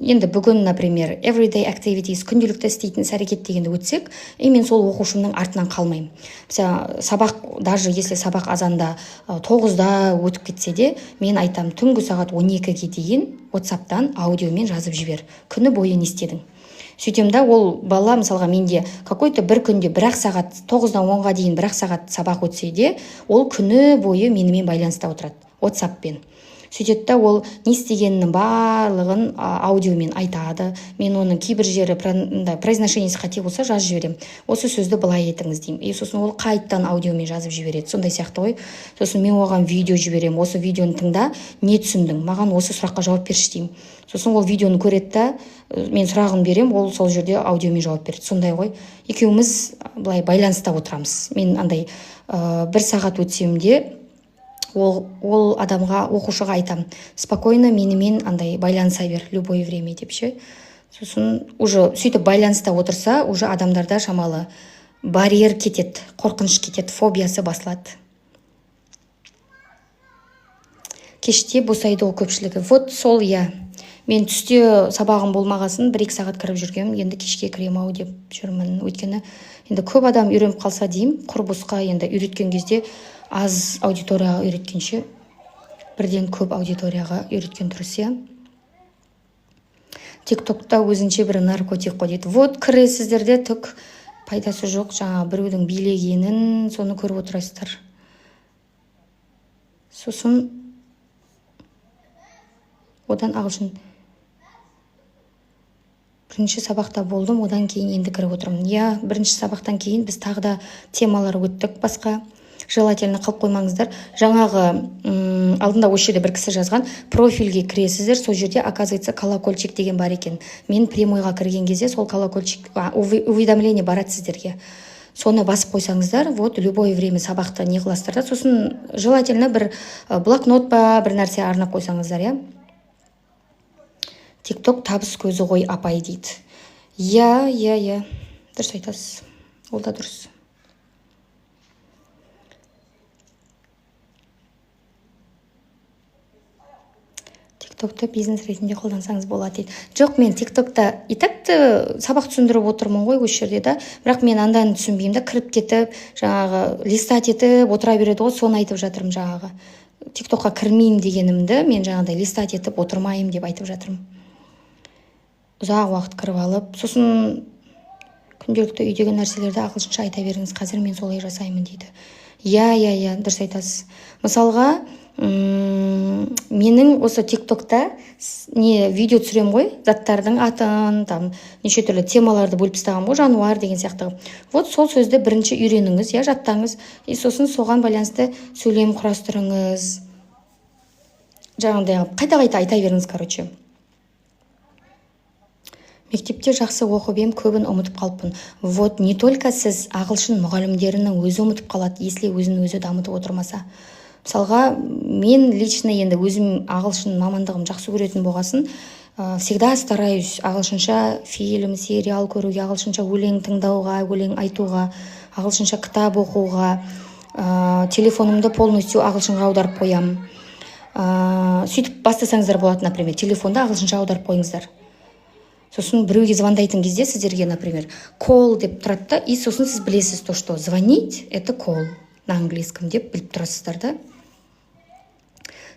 енді бүгін, например, everyday activities, күнделікті істейтін іс әрекет дегенді өтсек, и мен сол оқушымның артынан қалмаймын. Мысалы, сабақ, даже если сабақ азанда 9-да өтіп кетсе де, мен айтам: түнгі сағат 12-ге дейін WhatsAppтан аудиомен жазып жібер, күні бойы не істедің. Сөйтемін да, ол бала, мысалға, менде какой-то бір күнде бір ақ сағат, 9-дан 10-ға дейін бір ақ сағат сабақ өтсе де, ол күні бойы менімен байланыста отырады WhatsAppпен. Сөйтеді да, ол не істегенінің барлығын аудиомен айтады. Мен оның кейбір жері произношениесі қате болса, жазып жіберемін, осы сөзді былай айтыңыз деймін. И сосын ол қайтадан аудиомен жазып жібереді, сондай сияқты ғой. Сосын мен оған видео жіберемін: осы видеоны тыңда, не түсіндің, маған осы сұраққа жауап берші деймін. Сосын ол видеоны көреді да, мен сұрағын беремін, ол сол жерде аудиомен жауап береді. Сондай ғой, екеуміз былай байланыста отырамыз. Мен андай бір сағат өтсем де, ол адамға, оқушыға айтамын: спокойно менімен андай байланыса бер любое время деп ше. Сосын уже сөйтіп байланыста отырса, уже адамдарда шамалы барьер кетеді, қорқыныш кетеді, фобиясы басылады. Кеште босайды ғой көпшілігі. Вот сол, иә. Мен түсте сабағым болмағасын 1-2 сағат кіріп жүргенмін, енді кешке кіремін ау деп жүрмін. Өйткені енді көп адам үйреніп қалса деймін. Құр босқа енді үйреткен кезде аз аудиторияға үйреткенше, бірден көп аудиторияға үйреткен дұрыс, иә. Тик токта өзінше бір наркотик қой дейді. Вот кіресіздер де, түк пайдасы жоқ, жаңағы біреудің билегенін, соны көріп отырасыздар. Сосын одан ағылшын бірінші сабақта болдым, одан кейін енді кіріп отырмын. Иә, бірінші сабақтан кейін біз тағы да темалар өттік басқа. Желательно қалып қоймаңыздар. Жаңағы алдында осы жерде бір кісі жазған, профильге кіресіздер, сол жерде, оказывается, колокольчик деген бар екен. Мен прямойға кірген кезде сол колокольчик, уведомление барады сіздерге, соны басып қойсаңыздар, вот любое время сабақты не қыласыздар да. Сосын желательно бір блокнот па, бір нәрсе арнап қойсаңыздар, иә. Тик ток табыс көзі ғой, апай, дейді. Иә, дұрыс айтасыз, ол да дұрыс. Тиктокты бизнес ретінде қолдансаңыз болады дейді. Жоқ, мен тиктокта и так сабақ түсіндіріп отырмын ғой осы жерде да. Бірақ мен анданы түсінбеймін да, кіріп кетіп, жаңағы листать етіп отыра береді ғой, соны айтып жатырмын. Жаңағы тиктокқа кірмеймін дегенімді мен жаңағыдай листать етіп отырмаймын деп айтып жатырмын. Ұзақ уақыт кіріп алып, сосын күнделікті үйдегі нәрселерді ағылшынша айта беріңіз, қазір мен солай жасаймын дейді. Иә, дұрыс айтасыз. Мысалға, менің осы тиктокта не видео түсіремін ғой, заттардың атын, там неше түрлі темаларды бөліп тастағанмын ғой, жануар деген сияқты. Вот сол сөзді бірінші үйреніңіз, иә, жаттаңыз, и сосын соған байланысты сөйлем құрастырыңыз, жаңағыдай қайта қайта айта беріңіз. Короче, мектепте жақсы оқып ем, көбін ұмытып қалыппын. Вот не только сіз, ағылшын мұғалімдерінің өзі ұмытып қалады, если өзін өзі дамытып отырмаса. Мысалға, мен лично енді өзім ағылшын мамандығым жақсы көретін болғасын, всегда стараюсь ағылшынша фильм, сериал көруге, ағылшынша өлең тыңдауға, өлең айтуға, ағылшынша кітап оқуға, телефонымды полностью ағылшынға аударып қоямын. Сөйтіп бастасаңыздар болады. Например, телефонды ағылшынша аударып қойыңыздар. Сосын біреуге звондайтын кезде сіздерге, например, call деп тұрады да, и сосын сіз білесіз то, что звонить — это call на английском деп біліп тұрасыздар да.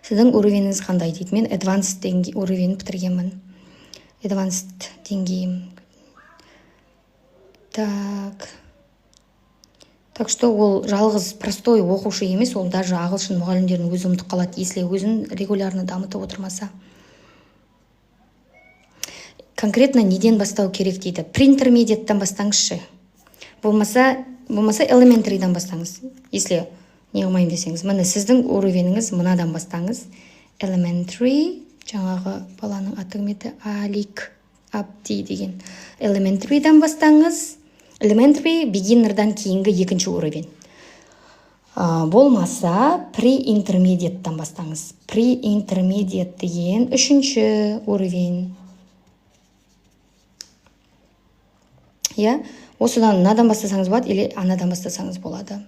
Сіздің уровеніңіз қандай дейді. Мен advanced деңгей, уровень бітіргенмін, advanced деңгейім. Так что ол жалғыз простой оқушы емес, ол даже ағылшын мұғалімдерінің өзі ұмытып қалады, если өзін регулярно дамытып отырмаса. Конкретно неден бастау керек дейді. Pre-intermediate-тан бастаңызшы, болмаса elementary-дан бастаңыз, если не қылмаймын десеңіз. Міне, сіздің уровеніңіз мынадан бастаңыз, elementary. Жаңағы баланың аты кім еді, Алик Абди деген. Elementary-дан бастаңыз, elementary beginnerдан кейінгі екінші уровень. Болмаса pre-intermediate-тан бастаңыз. Pre-intermediate деген үшінші уровень, иә. Осыдан, мынадан бастасаңыз болады или анадан бастасаңыз болады.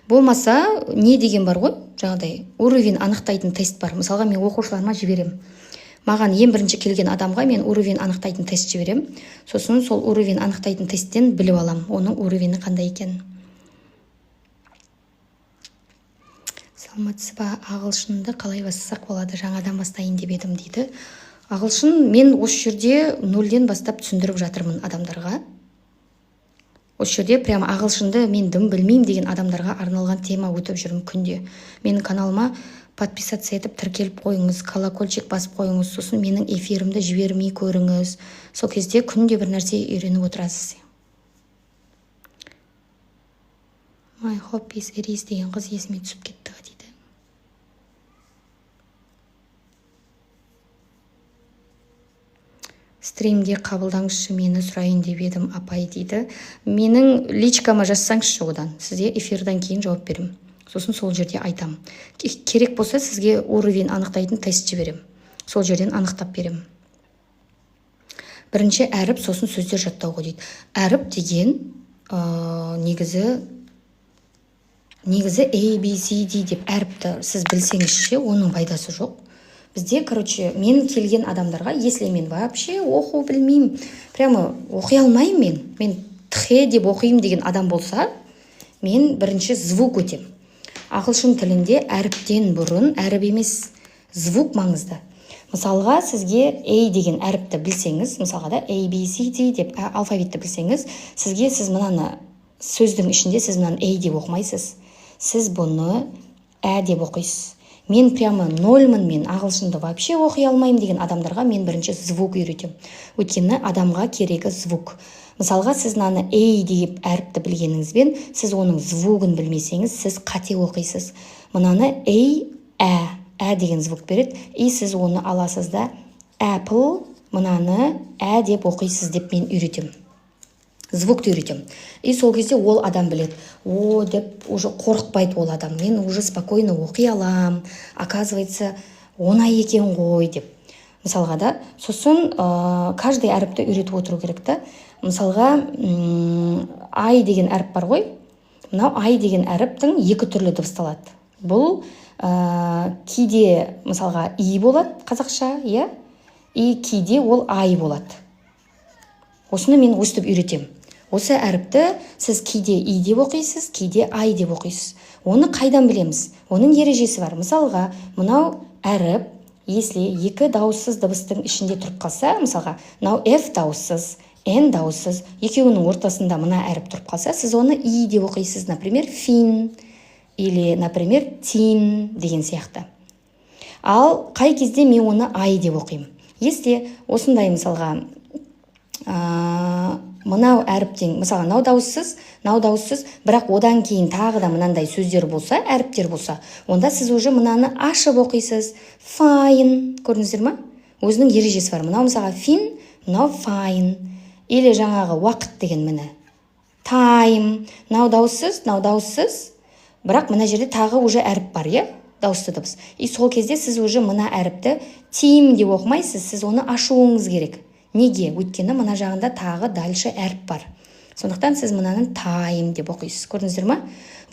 Болмаса не деген бар ғой, жаңағыдай уровень анықтайтын тест бар. Мысалға, мен оқушыларыма жіберемін. Маған ең бірінші келген адамға мен уровень анықтайтын тест жіберемін. Сосын сол уровень анықтайтын тесттен біліп аламын оның уровені қандай екенін. Саламатсыз ба, ағылшынды қалай бастасақ болады, жаңадан бастайын деп едім дейді. Ағылшын мен осы жерде нөлден бастап түсіндіріп жатырмын адамдарға. Осы жерде прямо ағылшынды мен дым білмеймін деген адамдарға арналған тема өтіп жүрмін күнде. Менің каналыма подписаться етіп, тіркеліп қойыңыз, колокольчик басып қойыңыз, сосын менің эфирімді жібермей көріңіз. Сол кезде күнде бір нәрсе үйреніп отырасыз. My hobbies Iris деген қыз есіме түсіп кетті дейді. Стримге қабылдаңызшы мені, сұрайын деп едім, апай, дейді. Менің личкама жазсаңызшы, одан сізге эфирдан кейін жауап беремін. Сосын сол жерде айтамын. Керек болса, сізге уровень анықтайтын тест жіберемін, сол жерден анықтап беремін. Бірінші әріп, сосын сөздер жаттау ғой дейді. Әріп деген негізі A, B, C, D деп әріпті сіз білсеңіз ше, оның пайдасы жоқ. Бізде, короче, мен келген адамдарға, если мен вообще оқу білмеймін, прямо оқи алмаймын, мен тхе деп оқимын деген адам болса, мен бірінші звук өтем. Ағылшын тілінде әріптен бұрын, әріп емес, звук маңызды. Мысалға, сізге A деген әріпті білсеңіз, мысалға да, A, B, C, D деп алфавитті білсеңіз, сізге, сіз мынаны сөздің ішінде, сіз мынаны A деп оқымайсыз, сіз бұны ә деп оқисыз. Мен прямо нольмін, мен ағылшынды вообще оқи алмаймын деген адамдарға мен бірінші звук үйретемін, өйткені адамға керегі звук. Мысалға, сіз мынаны A деп әріпті білгеніңізбен, сіз оның звугін білмесеңіз, сіз қате оқисыз. Мынаны A, ә, ә деген звук береді, и сіз оны аласыз да, apple, мынаны ә деп оқисыз деп мен үйретемін, звукты үйретемін. И сол кезде ол адам біледі, о деп уже қорықпайды ол адам, мен уже спокойно оқи алам, оказывается, оңай екен ғой деп, мысалға да. Сосын каждый әріпті үйретіп отыру керек та. Мысалға, I деген әріп бар ғой. Мынау I деген әріптің екі түрлі дыбысталады. Бұл кейде, мысалға, и болады қазақша, иә, и кейде ол ай болады. Осыны мен өстіп үйретемін. Осы әріпті сіз кейде и деп оқисыз, кейде ай деп оқисыз. Оны қайдан білеміз? Оның ережесі бар. Мысалға, мынау әріп, если екі дауыссыз дыбыстың ішінде тұрып қалса, мысалға, мынау F дауыссыз, N дауыссыз, екеуінің ортасында мына әріп тұрып қалса, сіз оны и деп оқисыз. Например, fin или, например, tin деген сияқты. Ал қай кезде мен оны ай деп оқимын? Если осындай, мысалға, мынау әріптен, мысалға, мынау дауыссыз, мынау дауыссыз, бірақ одан кейін тағы да мынандай сөздер болса, әріптер болса, онда сіз уже мынаны ашып оқисыз: fine. Көрдіңіздер ма, өзінің ережесі бар. Мынау, мысалға, fin, мынау fine. Или жаңағы уақыт деген, міне, time, мынау дауыссыз, мынау дауыссыз, бірақ мына жерде тағы уже әріп бар, иә, дауысты дыбыс. И сол кезде сіз уже мына әріпті тим деп оқымайсыз, сіз оны ашуыңыз керек. Неге? Өйткені мына жағында тағы дальше әріп бар. Сондықтан сіз мынаны time деп оқисыз. Көрдіңіздер ма?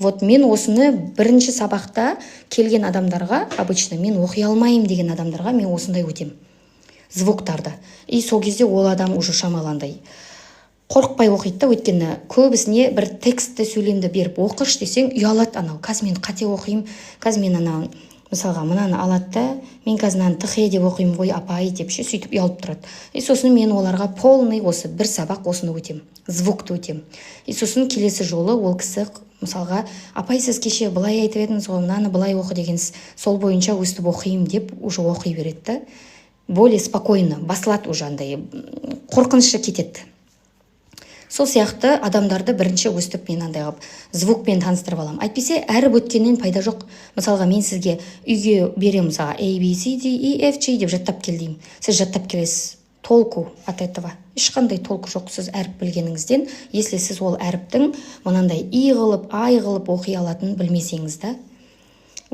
Вот мен осыны бірінші сабақта келген адамдарға, обычно мен оқи алмаймын деген адамдарға мен осындай өтемін звуктарды. И сол кезде ол адам уже шамалы андай қорықпай оқиды да. Өйткені көбісіне бір текстті, сөйлемді беріп, оқышы десең, ұялады. Анау қазір мен қате оқимын, қазір мен анау, мысалға, мынаны алады да, мен қазір мынаны тхе деп оқимын ғой, апай, деп ше, сөйтіп ұялып тұрады. И сосын мен оларға полный осы бір сабақ осыны өтемін, звукты өтемін. И сосын келесі жолы ол кісі, мысалға, апай, сіз кеше былай айтып едіңіз ғой, мынаны былай оқы дегенсіз, сол бойынша өстіп оқимын деп уже оқи береді да, более спокойно басылады, уже андай қорқынышы кетеді. Сол сияқты адамдарды бірінші өстіп мен андай қылып звукпен таныстырып аламын. Әйтпесе әріп өткеннен пайда жоқ. Мысалға, мен сізге үйге беремін, мысалға, A, B, C, D, E, F, G деп жаттап кел деймін. Сіз жаттап келесіз, толку от этого ешқандай толку жоқ сіз әріп білгеніңізден, если сіз ол әріптің мынандай и қылып, ай қылып оқи алатынын білмесеңіз да.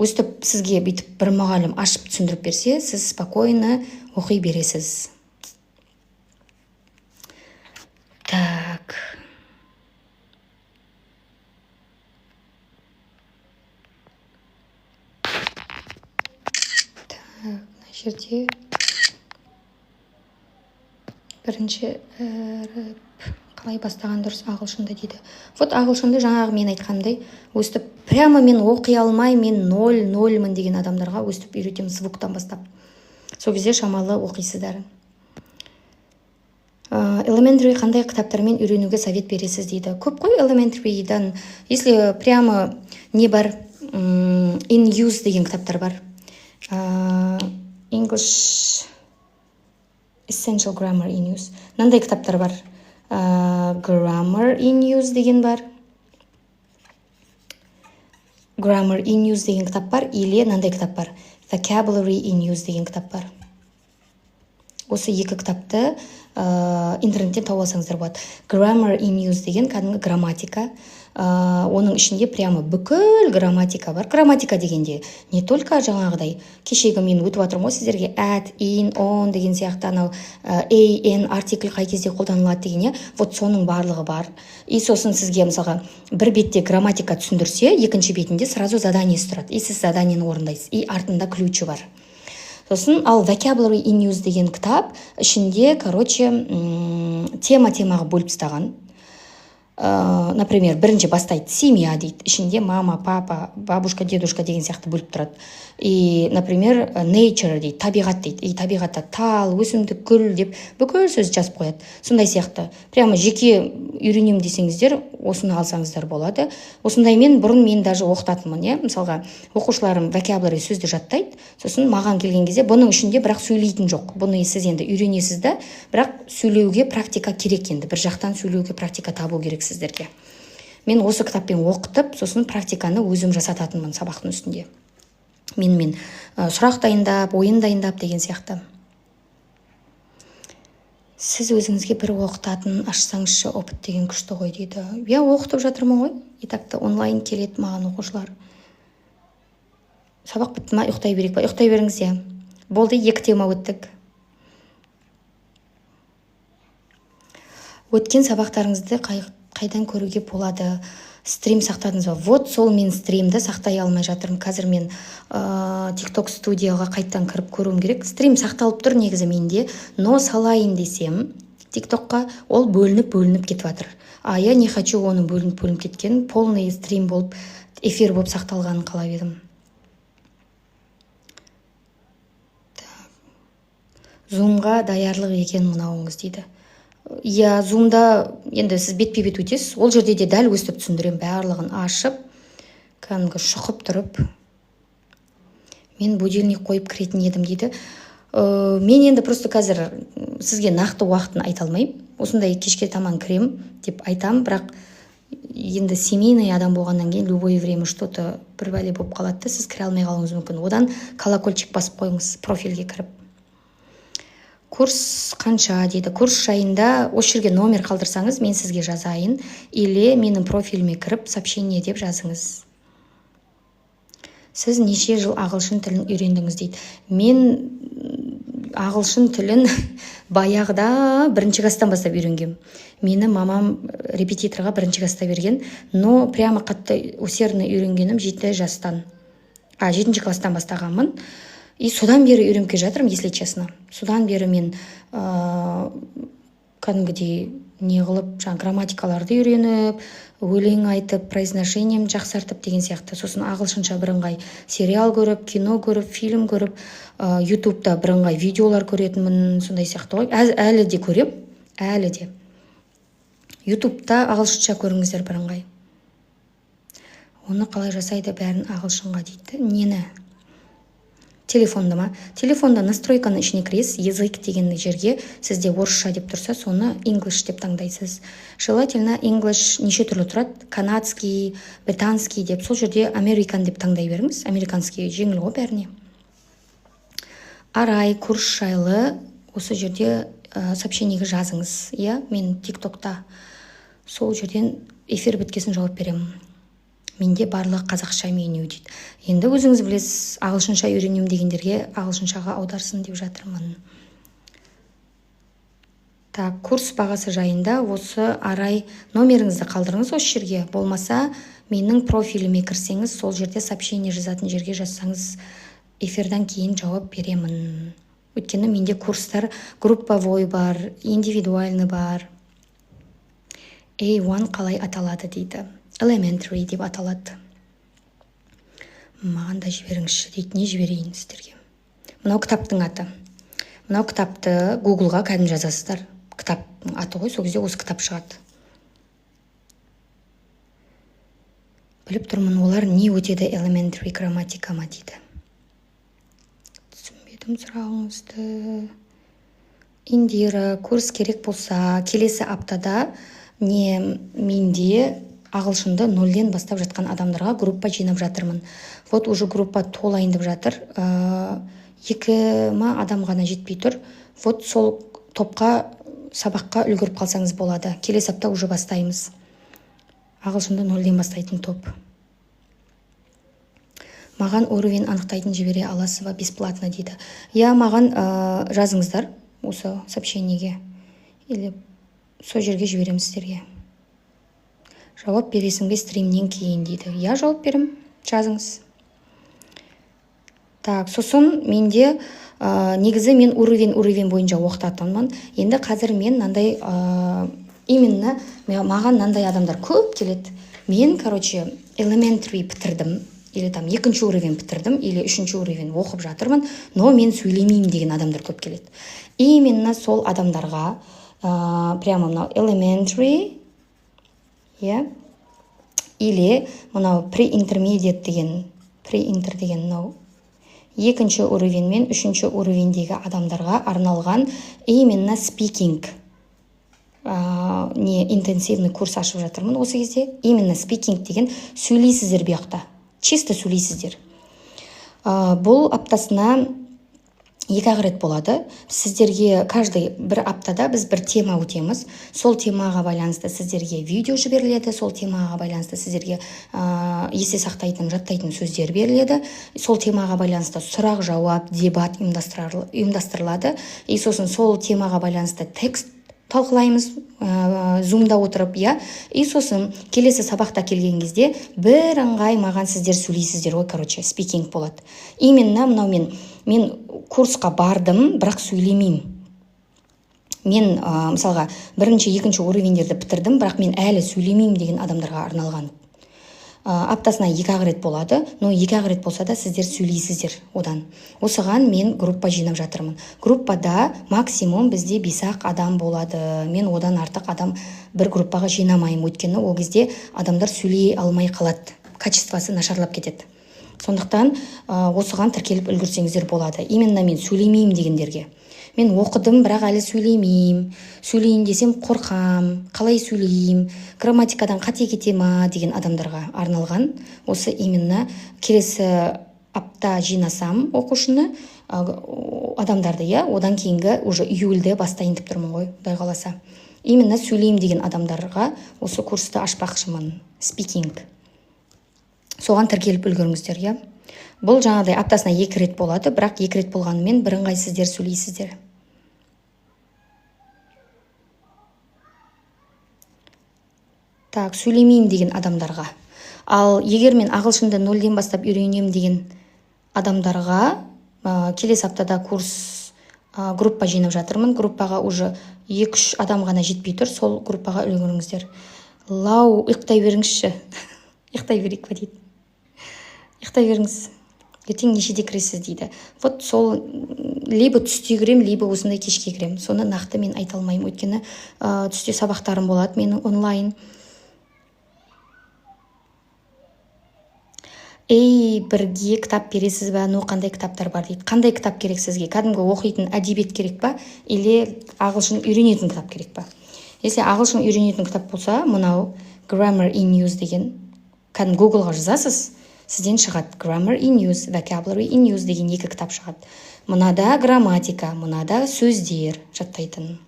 Өстіп сізге бүйтіп бір мұғалім ашып түсіндіріп берсе, сіз спокойно оқи бересіз. Так, так, мына жерде бірінші әріп қалай бастаған дұрыс ағылшынды дейді. Вот ағылшынды жаңағы мен айтқанымдай, өстіп прямо мен оқи алмай, мен ноль нольмін деген адамдарға өстіп үйретемін звуктан бастап. Сол кезде шамалы оқисыздар. Elementary қандай кітаптармен үйренуге совет бересіз дейді. Көп қой Elementary'дан. Если прямо не бар, In Use деген кітаптар бар. English Essential Grammar in Use. Мынандай кітаптар бар. Grammar in Use деген бар. Grammar in Use деген кітап бар или мынандай кітап бар. Vocabulary in Use деген кітап бар. Осы екі кітапты интернеттен тауып алсаңыздар болады. Grammar in Use деген кәдімгі грамматика. Оның ішінде прямо бүкіл грамматика бар. Грамматика дегенде не только жаңағыдай кешегі мен өтіп жатырмын ғой сіздерге, at, in, on деген сияқты, анау a, an артикль қай кезде қолданылады деген, иә, вот соның барлығы бар. И сосын сізге, мысалға, бір бетте грамматика түсіндірсе, екінші бетінде сразу заданиесі тұрады, и сіз заданиені орындайсыз, и артында ключі бар. Сосын ал Vocabulary in Use деген кітап ішінде, короче, тема темаға бөліп тастаған. Например, бірінші бастайды «семья» дейді, ішінде мама, папа, бабушка, дедушка деген сияқты бөліп тұрады. И, например, nature дейді, табиғат дейді, и табиғатта тал, өсімдік, гүл деп бүкіл сөз жазып қояды. Сондай сияқты прямо жеке үйренемін десеңіздер, осыны алсаңыздар болады. Осындаймен бұрын мен даже оқытатынмын, иә. Мысалға, оқушыларым vocabulary сөзді жаттайды, сосын маған келген кезде бұның ішінде бірақ сөйлейтін жоқ. Бұны сіз енді үйренесіз да, бірақ сөйлеуге практика керек. Енді бір жақтан сөйлеуге практика табу керек сіздерге. Мен осы кітаппен оқытып, сосын практиканы өзім жасататынмын сабақтың үстінде, менімен сұрақ дайындап, ойын дайындап деген сияқты. Сіз өзіңізге бір оқытатын ашсаңызшы, опыт деген күшті ғой дейді. Иә, оқытып жатырмын ғой, и так та онлайн келеді маған оқушылар. Сабақ бітті ма, ұйықтай берейік па? Ұйықтай беріңіз, иә. Болды, екі тема өттік. Өткен сабақтарыңызды қайдан көруге болады? Стрим сақтадыңыз ба? Вот сол мен стримді сақтай алмай жатырмын қазір. Мен TikTok студияға қайттан кіріп көруім керек. Стрим сақталып тұр негізі менде, но салайын десем TikTok-қа, ол бөлініп бөлініп кетіп жатыр, а я не хочу оның бөлініп бөлініп кеткенін. Полный стрим болып, эфир болып сақталғанын қалап едім. Так. Зумға даярлық екен мынауыңыз дейді. Иә, Зумда енді сіз бетпе бет өтесіз, ол жерде де дәл өстіп түсіндіремін, барлығын ашып, кәдімгі шұқып тұрып. Мен будильник қойып кіретін едім дейді. Мен енді просто қазір сізге нақты уақытын айта алмаймын. Осындай кешке таман кірем деп айтам, бірақ енді семейный адам болғаннан кейін любое время что то бір бәле болып қалады да, сіз кіре алмай қалуыңыз мүмкін. Одан колокольчик басып қойыңыз профильге кіріп. Курс қанша дейді. Курс жайында осы жерге номер қалдырсаңыз, мен сізге жазайын, или менің профиліме кіріп, сообщение деп жазыңыз. Сіз неше жыл ағылшын тілін үйрендіңіз дейді. Мен ағылшын тілін баяғыда бірінші класстан бастап үйренгем. Мені мамам репетиторға бірінші класста берген, но прямо қатты усердно үйренгенім 7 жастан, а жетінші класстан бастағанмын. И содан бері үйреніп келе жатырмын, если честно. Содан бері мен кәдімгідей не қылып, жаңағы грамматикаларды үйреніп, өлең айтып, произношениемді жақсартып деген сияқты. Сосын ағылшынша бірыңғай сериал көріп, кино көріп, фильм көріп, Ютубта бірыңғай видеолар көретінмін, сондай сияқты ғой. Әлі де көрем, әлі де Ютубта ағылшынша көріңіздер бірыңғай. Оны қалай жасайды бәрін ағылшынға дейді. Нені, телефонды ма? Телефонда настройканың ішіне кіресіз, язык деген жерге. Сізде орысша деп тұрса, соны English деп таңдайсыз. Желательно English неше түрлі тұрады, канадский, британский деп, сол жерде American деп таңдай беріңіз. Американский жеңіл ғой бәріне. Арай, курс жайлы осы жерде сообщениеге жазыңыз, иә. Мен ТикТокта сол жерден эфир біткесін жауап беремін. Менде барлығы қазақша меню дейді. Енді өзіңіз білесіз, ағылшынша үйренемін дегендерге ағылшыншаға аударсын деп жатырмын. Так, курс бағасы жайында осы, Арай, номеріңізді қалдырыңыз осы жерге, болмаса менің профиліме кірсеңіз, сол жерде сообщение жазатын жерге жазсаңыз, эфирдан кейін жауап беремін. Өйткені менде курстар групповой бар, индивидуальный бар. A1 қалай аталады дейді. Elementary деп аталады. Маған да жіберіңізші дейді. Не жіберейін сіздерге? Мынау кітаптың аты. Мынау кітапты Гуглға кәдімгі жазасыздар. Кітап кітаптың аты ғой, сол кезде осы кітап шығады. Біліп тұрмын, олар не өтеді, elementary грамматика ма дейді. Түсінбедім сұрағыңызды. Индира, курс керек болса, келесі аптада не менде ағылшынды нөлден бастап жатқан адамдарға группа жинап жатырмын. Вот уже группа толайын деп жатыр. 2 ма адам ғана жетпей тұр. Вот сол топқа сабаққа үлгеріп қалсаңыз болады. Келесі апта уже бастаймыз. Ағылшынды нөлден бастайтын топ. Маған уровень анықтайтын жібере аласыз ба бесплатно дейді. Я маған жазыңыздар осы сообщениеге или сол жерге жіберемін сіздерге. Жауап бересің бе стримнен кейін дейді. Я жауап беремін, жазыңыз. Так, сосын менде негізі мен уровень бойынша оқытатынмын. Енді қазір мен мынандай, именно маған мынандай адамдар көп келеді. Мен, elementary бітірдім, или там екінші уровень бітірдім, или үшінші уровень оқып жатырмын, но мен сөйлемеймін деген адамдар көп келеді. Именно сол адамдарға, прямо мынау elementary, иә, или мынау pre-intermediate деген, pre-inter деген мынау екінші уровень мен үшінші уровеньдегі адамдарға арналған именно speaking, не интенсивный курс ашып жатырмын осы кезде. Именно speaking деген сөйлейсіздер бұл жақта, чисто сөйлейсіздер. Бұл аптасына 2-ақ рет болады. Сіздерге каждый бір аптада біз бір тема өтеміз. Сол темаға байланысты сіздерге видео жіберіледі, сол темаға байланысты сіздерге, есте сақтайтын, жаттайтын сөздер беріледі. Сол темаға байланысты сұрақ-жауап, дебат ұйымдастырылады. И сосын сол темаға байланысты текст талқылаймыз, зумда отырып, иә. И сосын келесі сабақта келген кезде бір ыңғай маған сіздер сөйлейсіздер ғой, спикинг болады. Именно мынау мен курсқа бардым, бірақ сөйлемеймін. Мен, мысалға, бірінші, екінші уровеньдерді бітірдім, бірақ мен әлі сөйлемеймін деген адамдарға арналған. Аптасына 2-ақ рет болады, но 2-ақ рет болса да сіздер сөйлейсіздер одан. Осыған мен группа жинап жатырмын. Группада максимум бізде 5-ақ адам болады. Мен одан артық адам бір группаға жинамаймын, өйткені ол кезде адамдар сөйлей алмай қалады, качествосы нашарлап кетеді. Сондықтан, осыған тіркеліп үлгерсеңіздер болады. Именно мен сөйлемеймін дегендерге. Мен оқыдым, бірақ әлі сөйлемеймін. Сөйлейін десем қорқам, қалай сөйлеймін, грамматикадан қате кете ма деген адамдарға арналған. Осы именно келесі апта жинасам оқушыны, адамдарды, иә, одан кейінгі уже июльде бастайын деп тұрмын ғой, Құдай қаласа. Именно сөйлеймін деген адамдарға осы курсты ашпақшымын, спикинг. Соған тіркеліп үлгеріңіздер, иә. Бұл жаңағыдай аптасына 2 рет болады, бірақ 2 рет болғанымен бірыңғай сіздер сөйлейсіздер. Так, сөйлемеймін деген адамдарға. Ал егер мен ағылшынды нөлден бастап үйренемін деген адамдарға, келесі аптада курс, группа жинап жатырмын. Группаға уже екі-үш адам ғана жетпей тұр, сол группаға үлгеріңіздер. Лау, ұйықтай беріңізші. Ұйықтай берейік па дейді. Ұйықтай беріңіз. Ертең нешеде кіресіз дейді. Вот сол, либо түсте кірем, либо осындай кешке кірем. Соны нақты мен айта алмаймын, өйткені, түсте сабақтарым болады менің онлайн. Ей, бірге кітап бересіз ба? Ну, қандай кітаптар бар дейді. Қандай кітап керек сізге? Кәдімгі оқитын әдебиет керек па? Или ағылшын үйренетін кітап керек па? Если ағылшын үйренетін кітап болса, мынау Grammar in Use деген. Кәдімгі Google-ға жазасыз, сізден шығады. Grammar in Use, Vocabulary in Use деген екі кітап шығады. Мынада грамматика, мынада сөздер жаттайтын.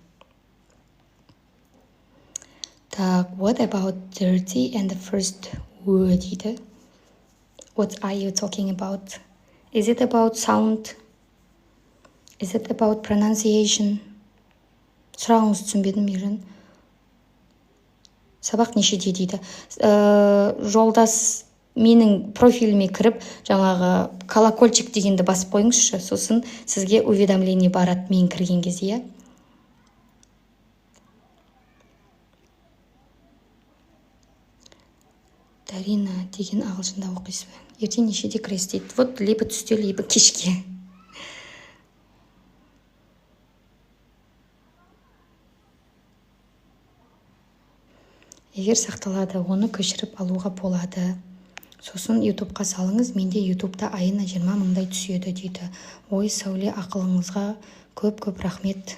Так, what about dirty and the first word дейді. What are you talking about? Is it about sound? Is it about pronunciation? Сұрағыңызды түсінбедім, Мейіржан. Сабақ нешеде дейді. Жолдас, менің профиліме кіріп, жаңағы колокольчик дегенді басып қойыңызшы, сосын сізге уведомление барады мен кірген кезде, иә? Дарина деген ағылшында оқисыз ба? Ертең нешеде кіресіз дейді. Вот либо түсте, либо кешке. Егер сақталады, оны көшіріп алуға болады. Сосын ютубқа салыңыз, менде ютубта айына 20 мыңдай түседі дейді. Ой, Сәуле, ақылыңызға көп-көп рахмет.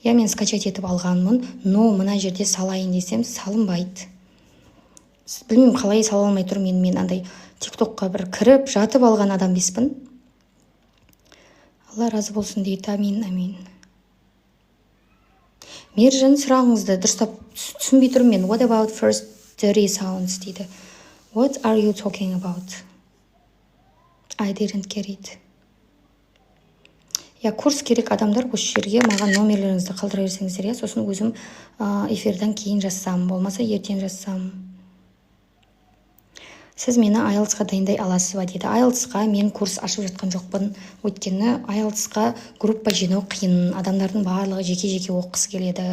Я, мен скачать етіп алғанмын, но мына жерде салайын десем, салынбайды. Білмеймін, қалай сала алмай тұрмын. Мен андай тиктокқа бір кіріп жатып алған адам емеспін. Алла разы болсын дейді. Амин, амин. Мержан, сұрағыңызды дұрыстап түсінбей тұрмын мен. What about first 30 sounds дейді. What are you talking about? I didn't get it. Я, курс керек адамдар осы жерге маған номерлеріңізді қалдыра берсеңіздер, иә, сосын өзім эфирден кейін жазсам, болмаса ертең жазсам. Сіз мені IELTS-қа дайындай аласыз ба дейді. IELTS-қа мен курс ашып жатқан жоқпын, өйткені IELTS-қа группа жинау қиын, адамдардың барлығы жеке-жеке оқығысы келеді.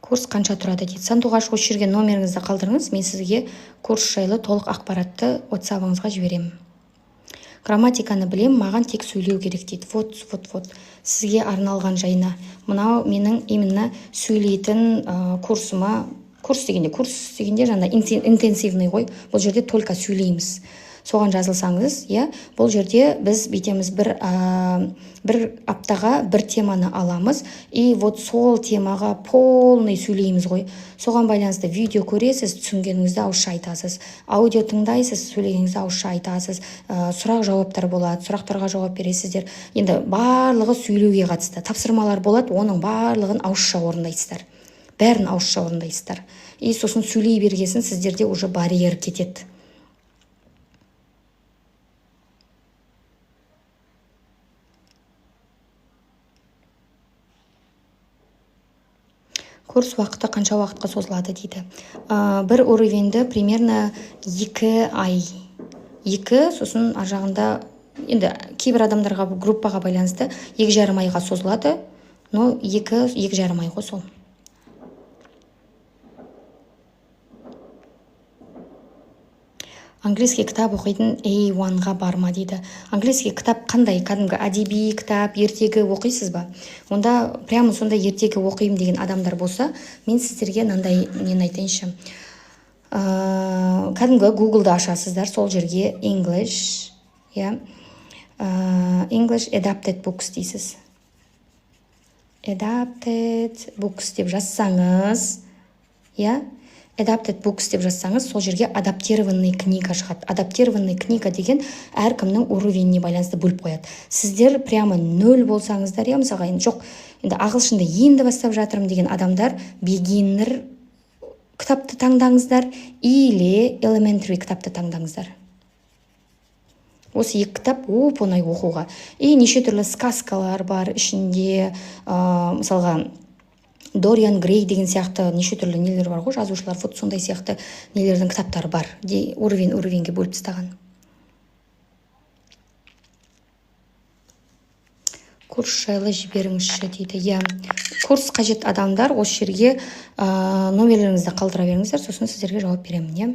Курс қанша тұрады дейді. Сандуғаш, осы жерге номеріңізді қалдырыңыз, мен сізге курс жайлы толық ақпаратты WhatsApp-ыңызға жіберемін. Грамматиканы білем, маған тек сөйлеу керек дейді. Вот, вот, вот, сізге арналған жайна. Мынау менің именно сөйлейтін курсыма. Курс дегенде жаңа интенсивный ғой, бұл жерде только сөйлейміз. Соған жазылсаңыз, иә, бұл жерде біз бүйтеміз: бір аптаға бір теманы аламыз и вот сол темаға полный сөйлейміз ғой. Соған байланысты видео көресіз, түсінгеніңізді ауызша айтасыз, аудио тыңдайсыз, сөйлегеніңізді ауызша айтасыз, сұрақ жауаптар болады, сұрақтарға жауап бересіздер. Енді барлығы сөйлеуге қатысты тапсырмалар болады, оның барлығын ауызша орындайсыздар, бәрін ауызша орындайсыздар. И сосын сөйлей бергесін сіздерде уже барьер кетеді. Курс уақыты қанша уақытқа созылады дейді. Бір уровеньді примерно 2 ай, екі, сосын ар жағында енді кейбір адамдарға, группаға байланысты 2,5 айға созылады, но 2, 2,5 ай ғой сол. Английский кітап оқитын A1-ға бар ма дейді. Английский кітап қандай? Кәдімгі әдеби кітап, ертегі оқисыз ба? Онда прямо сондай ертегі оқимын деген адамдар болса, мен сіздерге мынандай нені айтайыншы. Кәдімгі Гуглды ашасыздар, сол жерге English, иә, English Adapted Books дейсіз. Adapted Books деп жазсаңыз, иә, Adapted Books деп жазсаңыз, сол жерге адаптированный книга шығады. Адаптированный книга деген әркімнің уровеніне байланысты бөліп қояды. Сіздер прямо нөл болсаңыздар, иә, мысалға, енді жоқ, енді ағылшынды енді бастап жатырмын деген адамдар beginner кітапты таңдаңыздар или elementary кітапты таңдаңыздар. Осы екі кітап оп оңай оқуға. И неше түрлі сказкалар бар ішінде, мысалға, Дориан Грей деген сияқты неше түрлі нелер бар ғой, жазушылар, вот сондай сияқты нелердің кітаптары бар. Де, уровень уровеньге бөліп тастаған. Курс жайлы жіберіңізші дейді. Иә, курс қажет адамдар осы жерге номерлеріңізді қалдыра беріңіздер, сосын сіздерге жауап беремін, иә.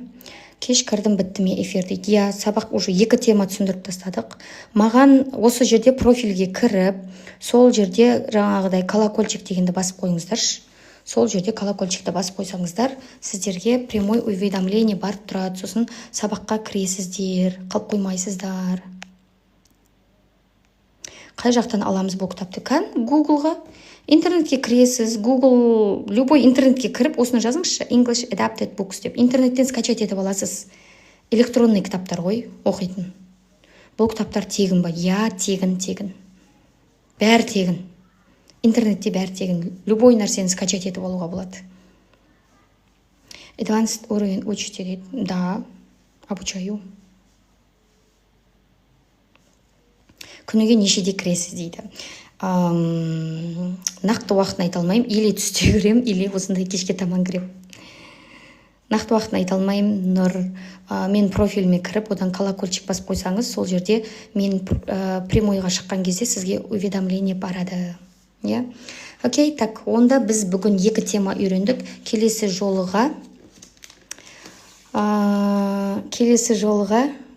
Кеш кірдім, бітті ме эфир дейді. Иә, сабақ уже екі тема түсіндіріп тастадық. Маған осы жерде профильге кіріп, сол жерде жаңағыдай колокольчик дегенді басып қойыңыздаршы. Сол жерде колокольчикті басып қойсаңыздар, сіздерге прямой уведомление барып тұрады, сосын сабаққа кіресіздер, қалып қоймайсыздар. Қай жақтан аламыз бұл кітапты? Кән, Гуглға, интернетке кіресіз, Google, любой интернетке кіріп, осыны жазыңызшы, English Adapted Books деп, интернеттен скачать етіп аласыз. Электронный кітаптар ғой оқитын. Бұл кітаптар тегін ба? Иә, тегін, тегін, бәрі тегін, интернетте бәрі тегін, любой нәрсені скачать етіп алуға болады. Advanced уровень учите дейді. Да, обучаю. Күніге нешеде кіресіз дейді. Нақты уақытын айта алмаймын, или түсте кіремін, или осындай кешке таман кіремін, нақты уақытын айта алмаймын. Нұр, мен профиліме кіріп, одан колокольчик басып қойсаңыз, сол жерде мен прямойға шыққан кезде сізге уведомление барады, иә. Окей, так, онда біз бүгін екі тема үйрендік. Келесі жолыға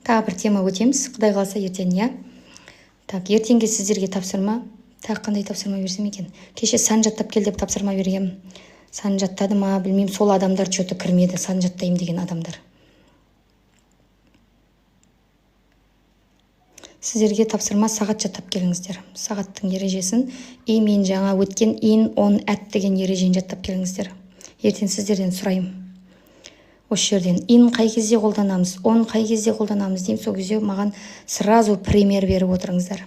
тағы бір тема өтеміз, құдай қаласа, ертең, иә. Так, ертеңге сіздерге тапсырма. Тағы қандай тапсырма берсем екен? Кеше сан жаттап кел деп тапсырма бергенмін. Сан жаттады ма, білмеймін, сол адамдар че-то кірмеді, сан жаттаймын деген адамдар. Сіздерге тапсырма: сағат жаттап келіңіздер, сағаттың ережесін. И мен жаңа өткен in, on, at деген ережені жаттап келіңіздер. Ертең сіздерден сұраймын осы жерден: in қай кезде қолданамыз, on қай кезде қолданамыз деймін. Сол кезде маған сразу пример беріп отырыңыздар.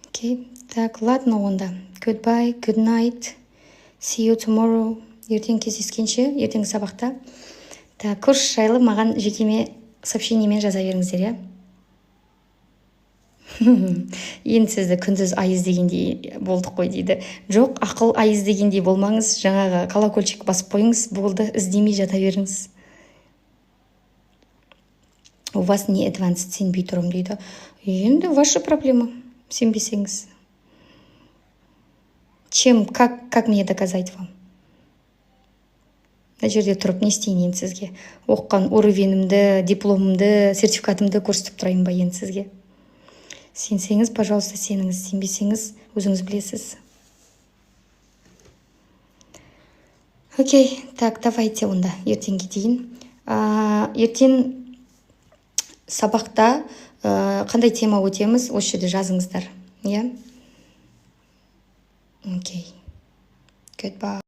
Окей, так, ладно онда. Goodbye, good night, see you tomorrow. Ертең кездескенше, ертеңгі сабақта. Так, курс жайлы маған жекеме сообщениемен жаза беріңіздер, иә. Енді сізді күндіз ай іздегендей болдық қой дейді. Жоқ, ақыл, ай іздегендей болмаңыз. Жаңағы колокольчик басып қойыңыз, болды, іздемей жата беріңіз. У вас не advanced, сенбей тұрмын дейді. Енді ваша проблема, сенбесеңіз. Чем, как мне доказать вам? Мына жерде тұрып не істейін енді сізге? Оқыған уровенімді, дипломымды, сертификатымды көрсетіп тұрайын ба енді сізге? Сенсеңіз, пожалуйста, сеніңіз, сенбесеңіз, өзіңіз білесіз. Окей, так, давайте онда ертеңге дейін. Ертең сабақта қандай тема өтеміз, осы жерде жазыңыздар, иә. Окей, goodbye.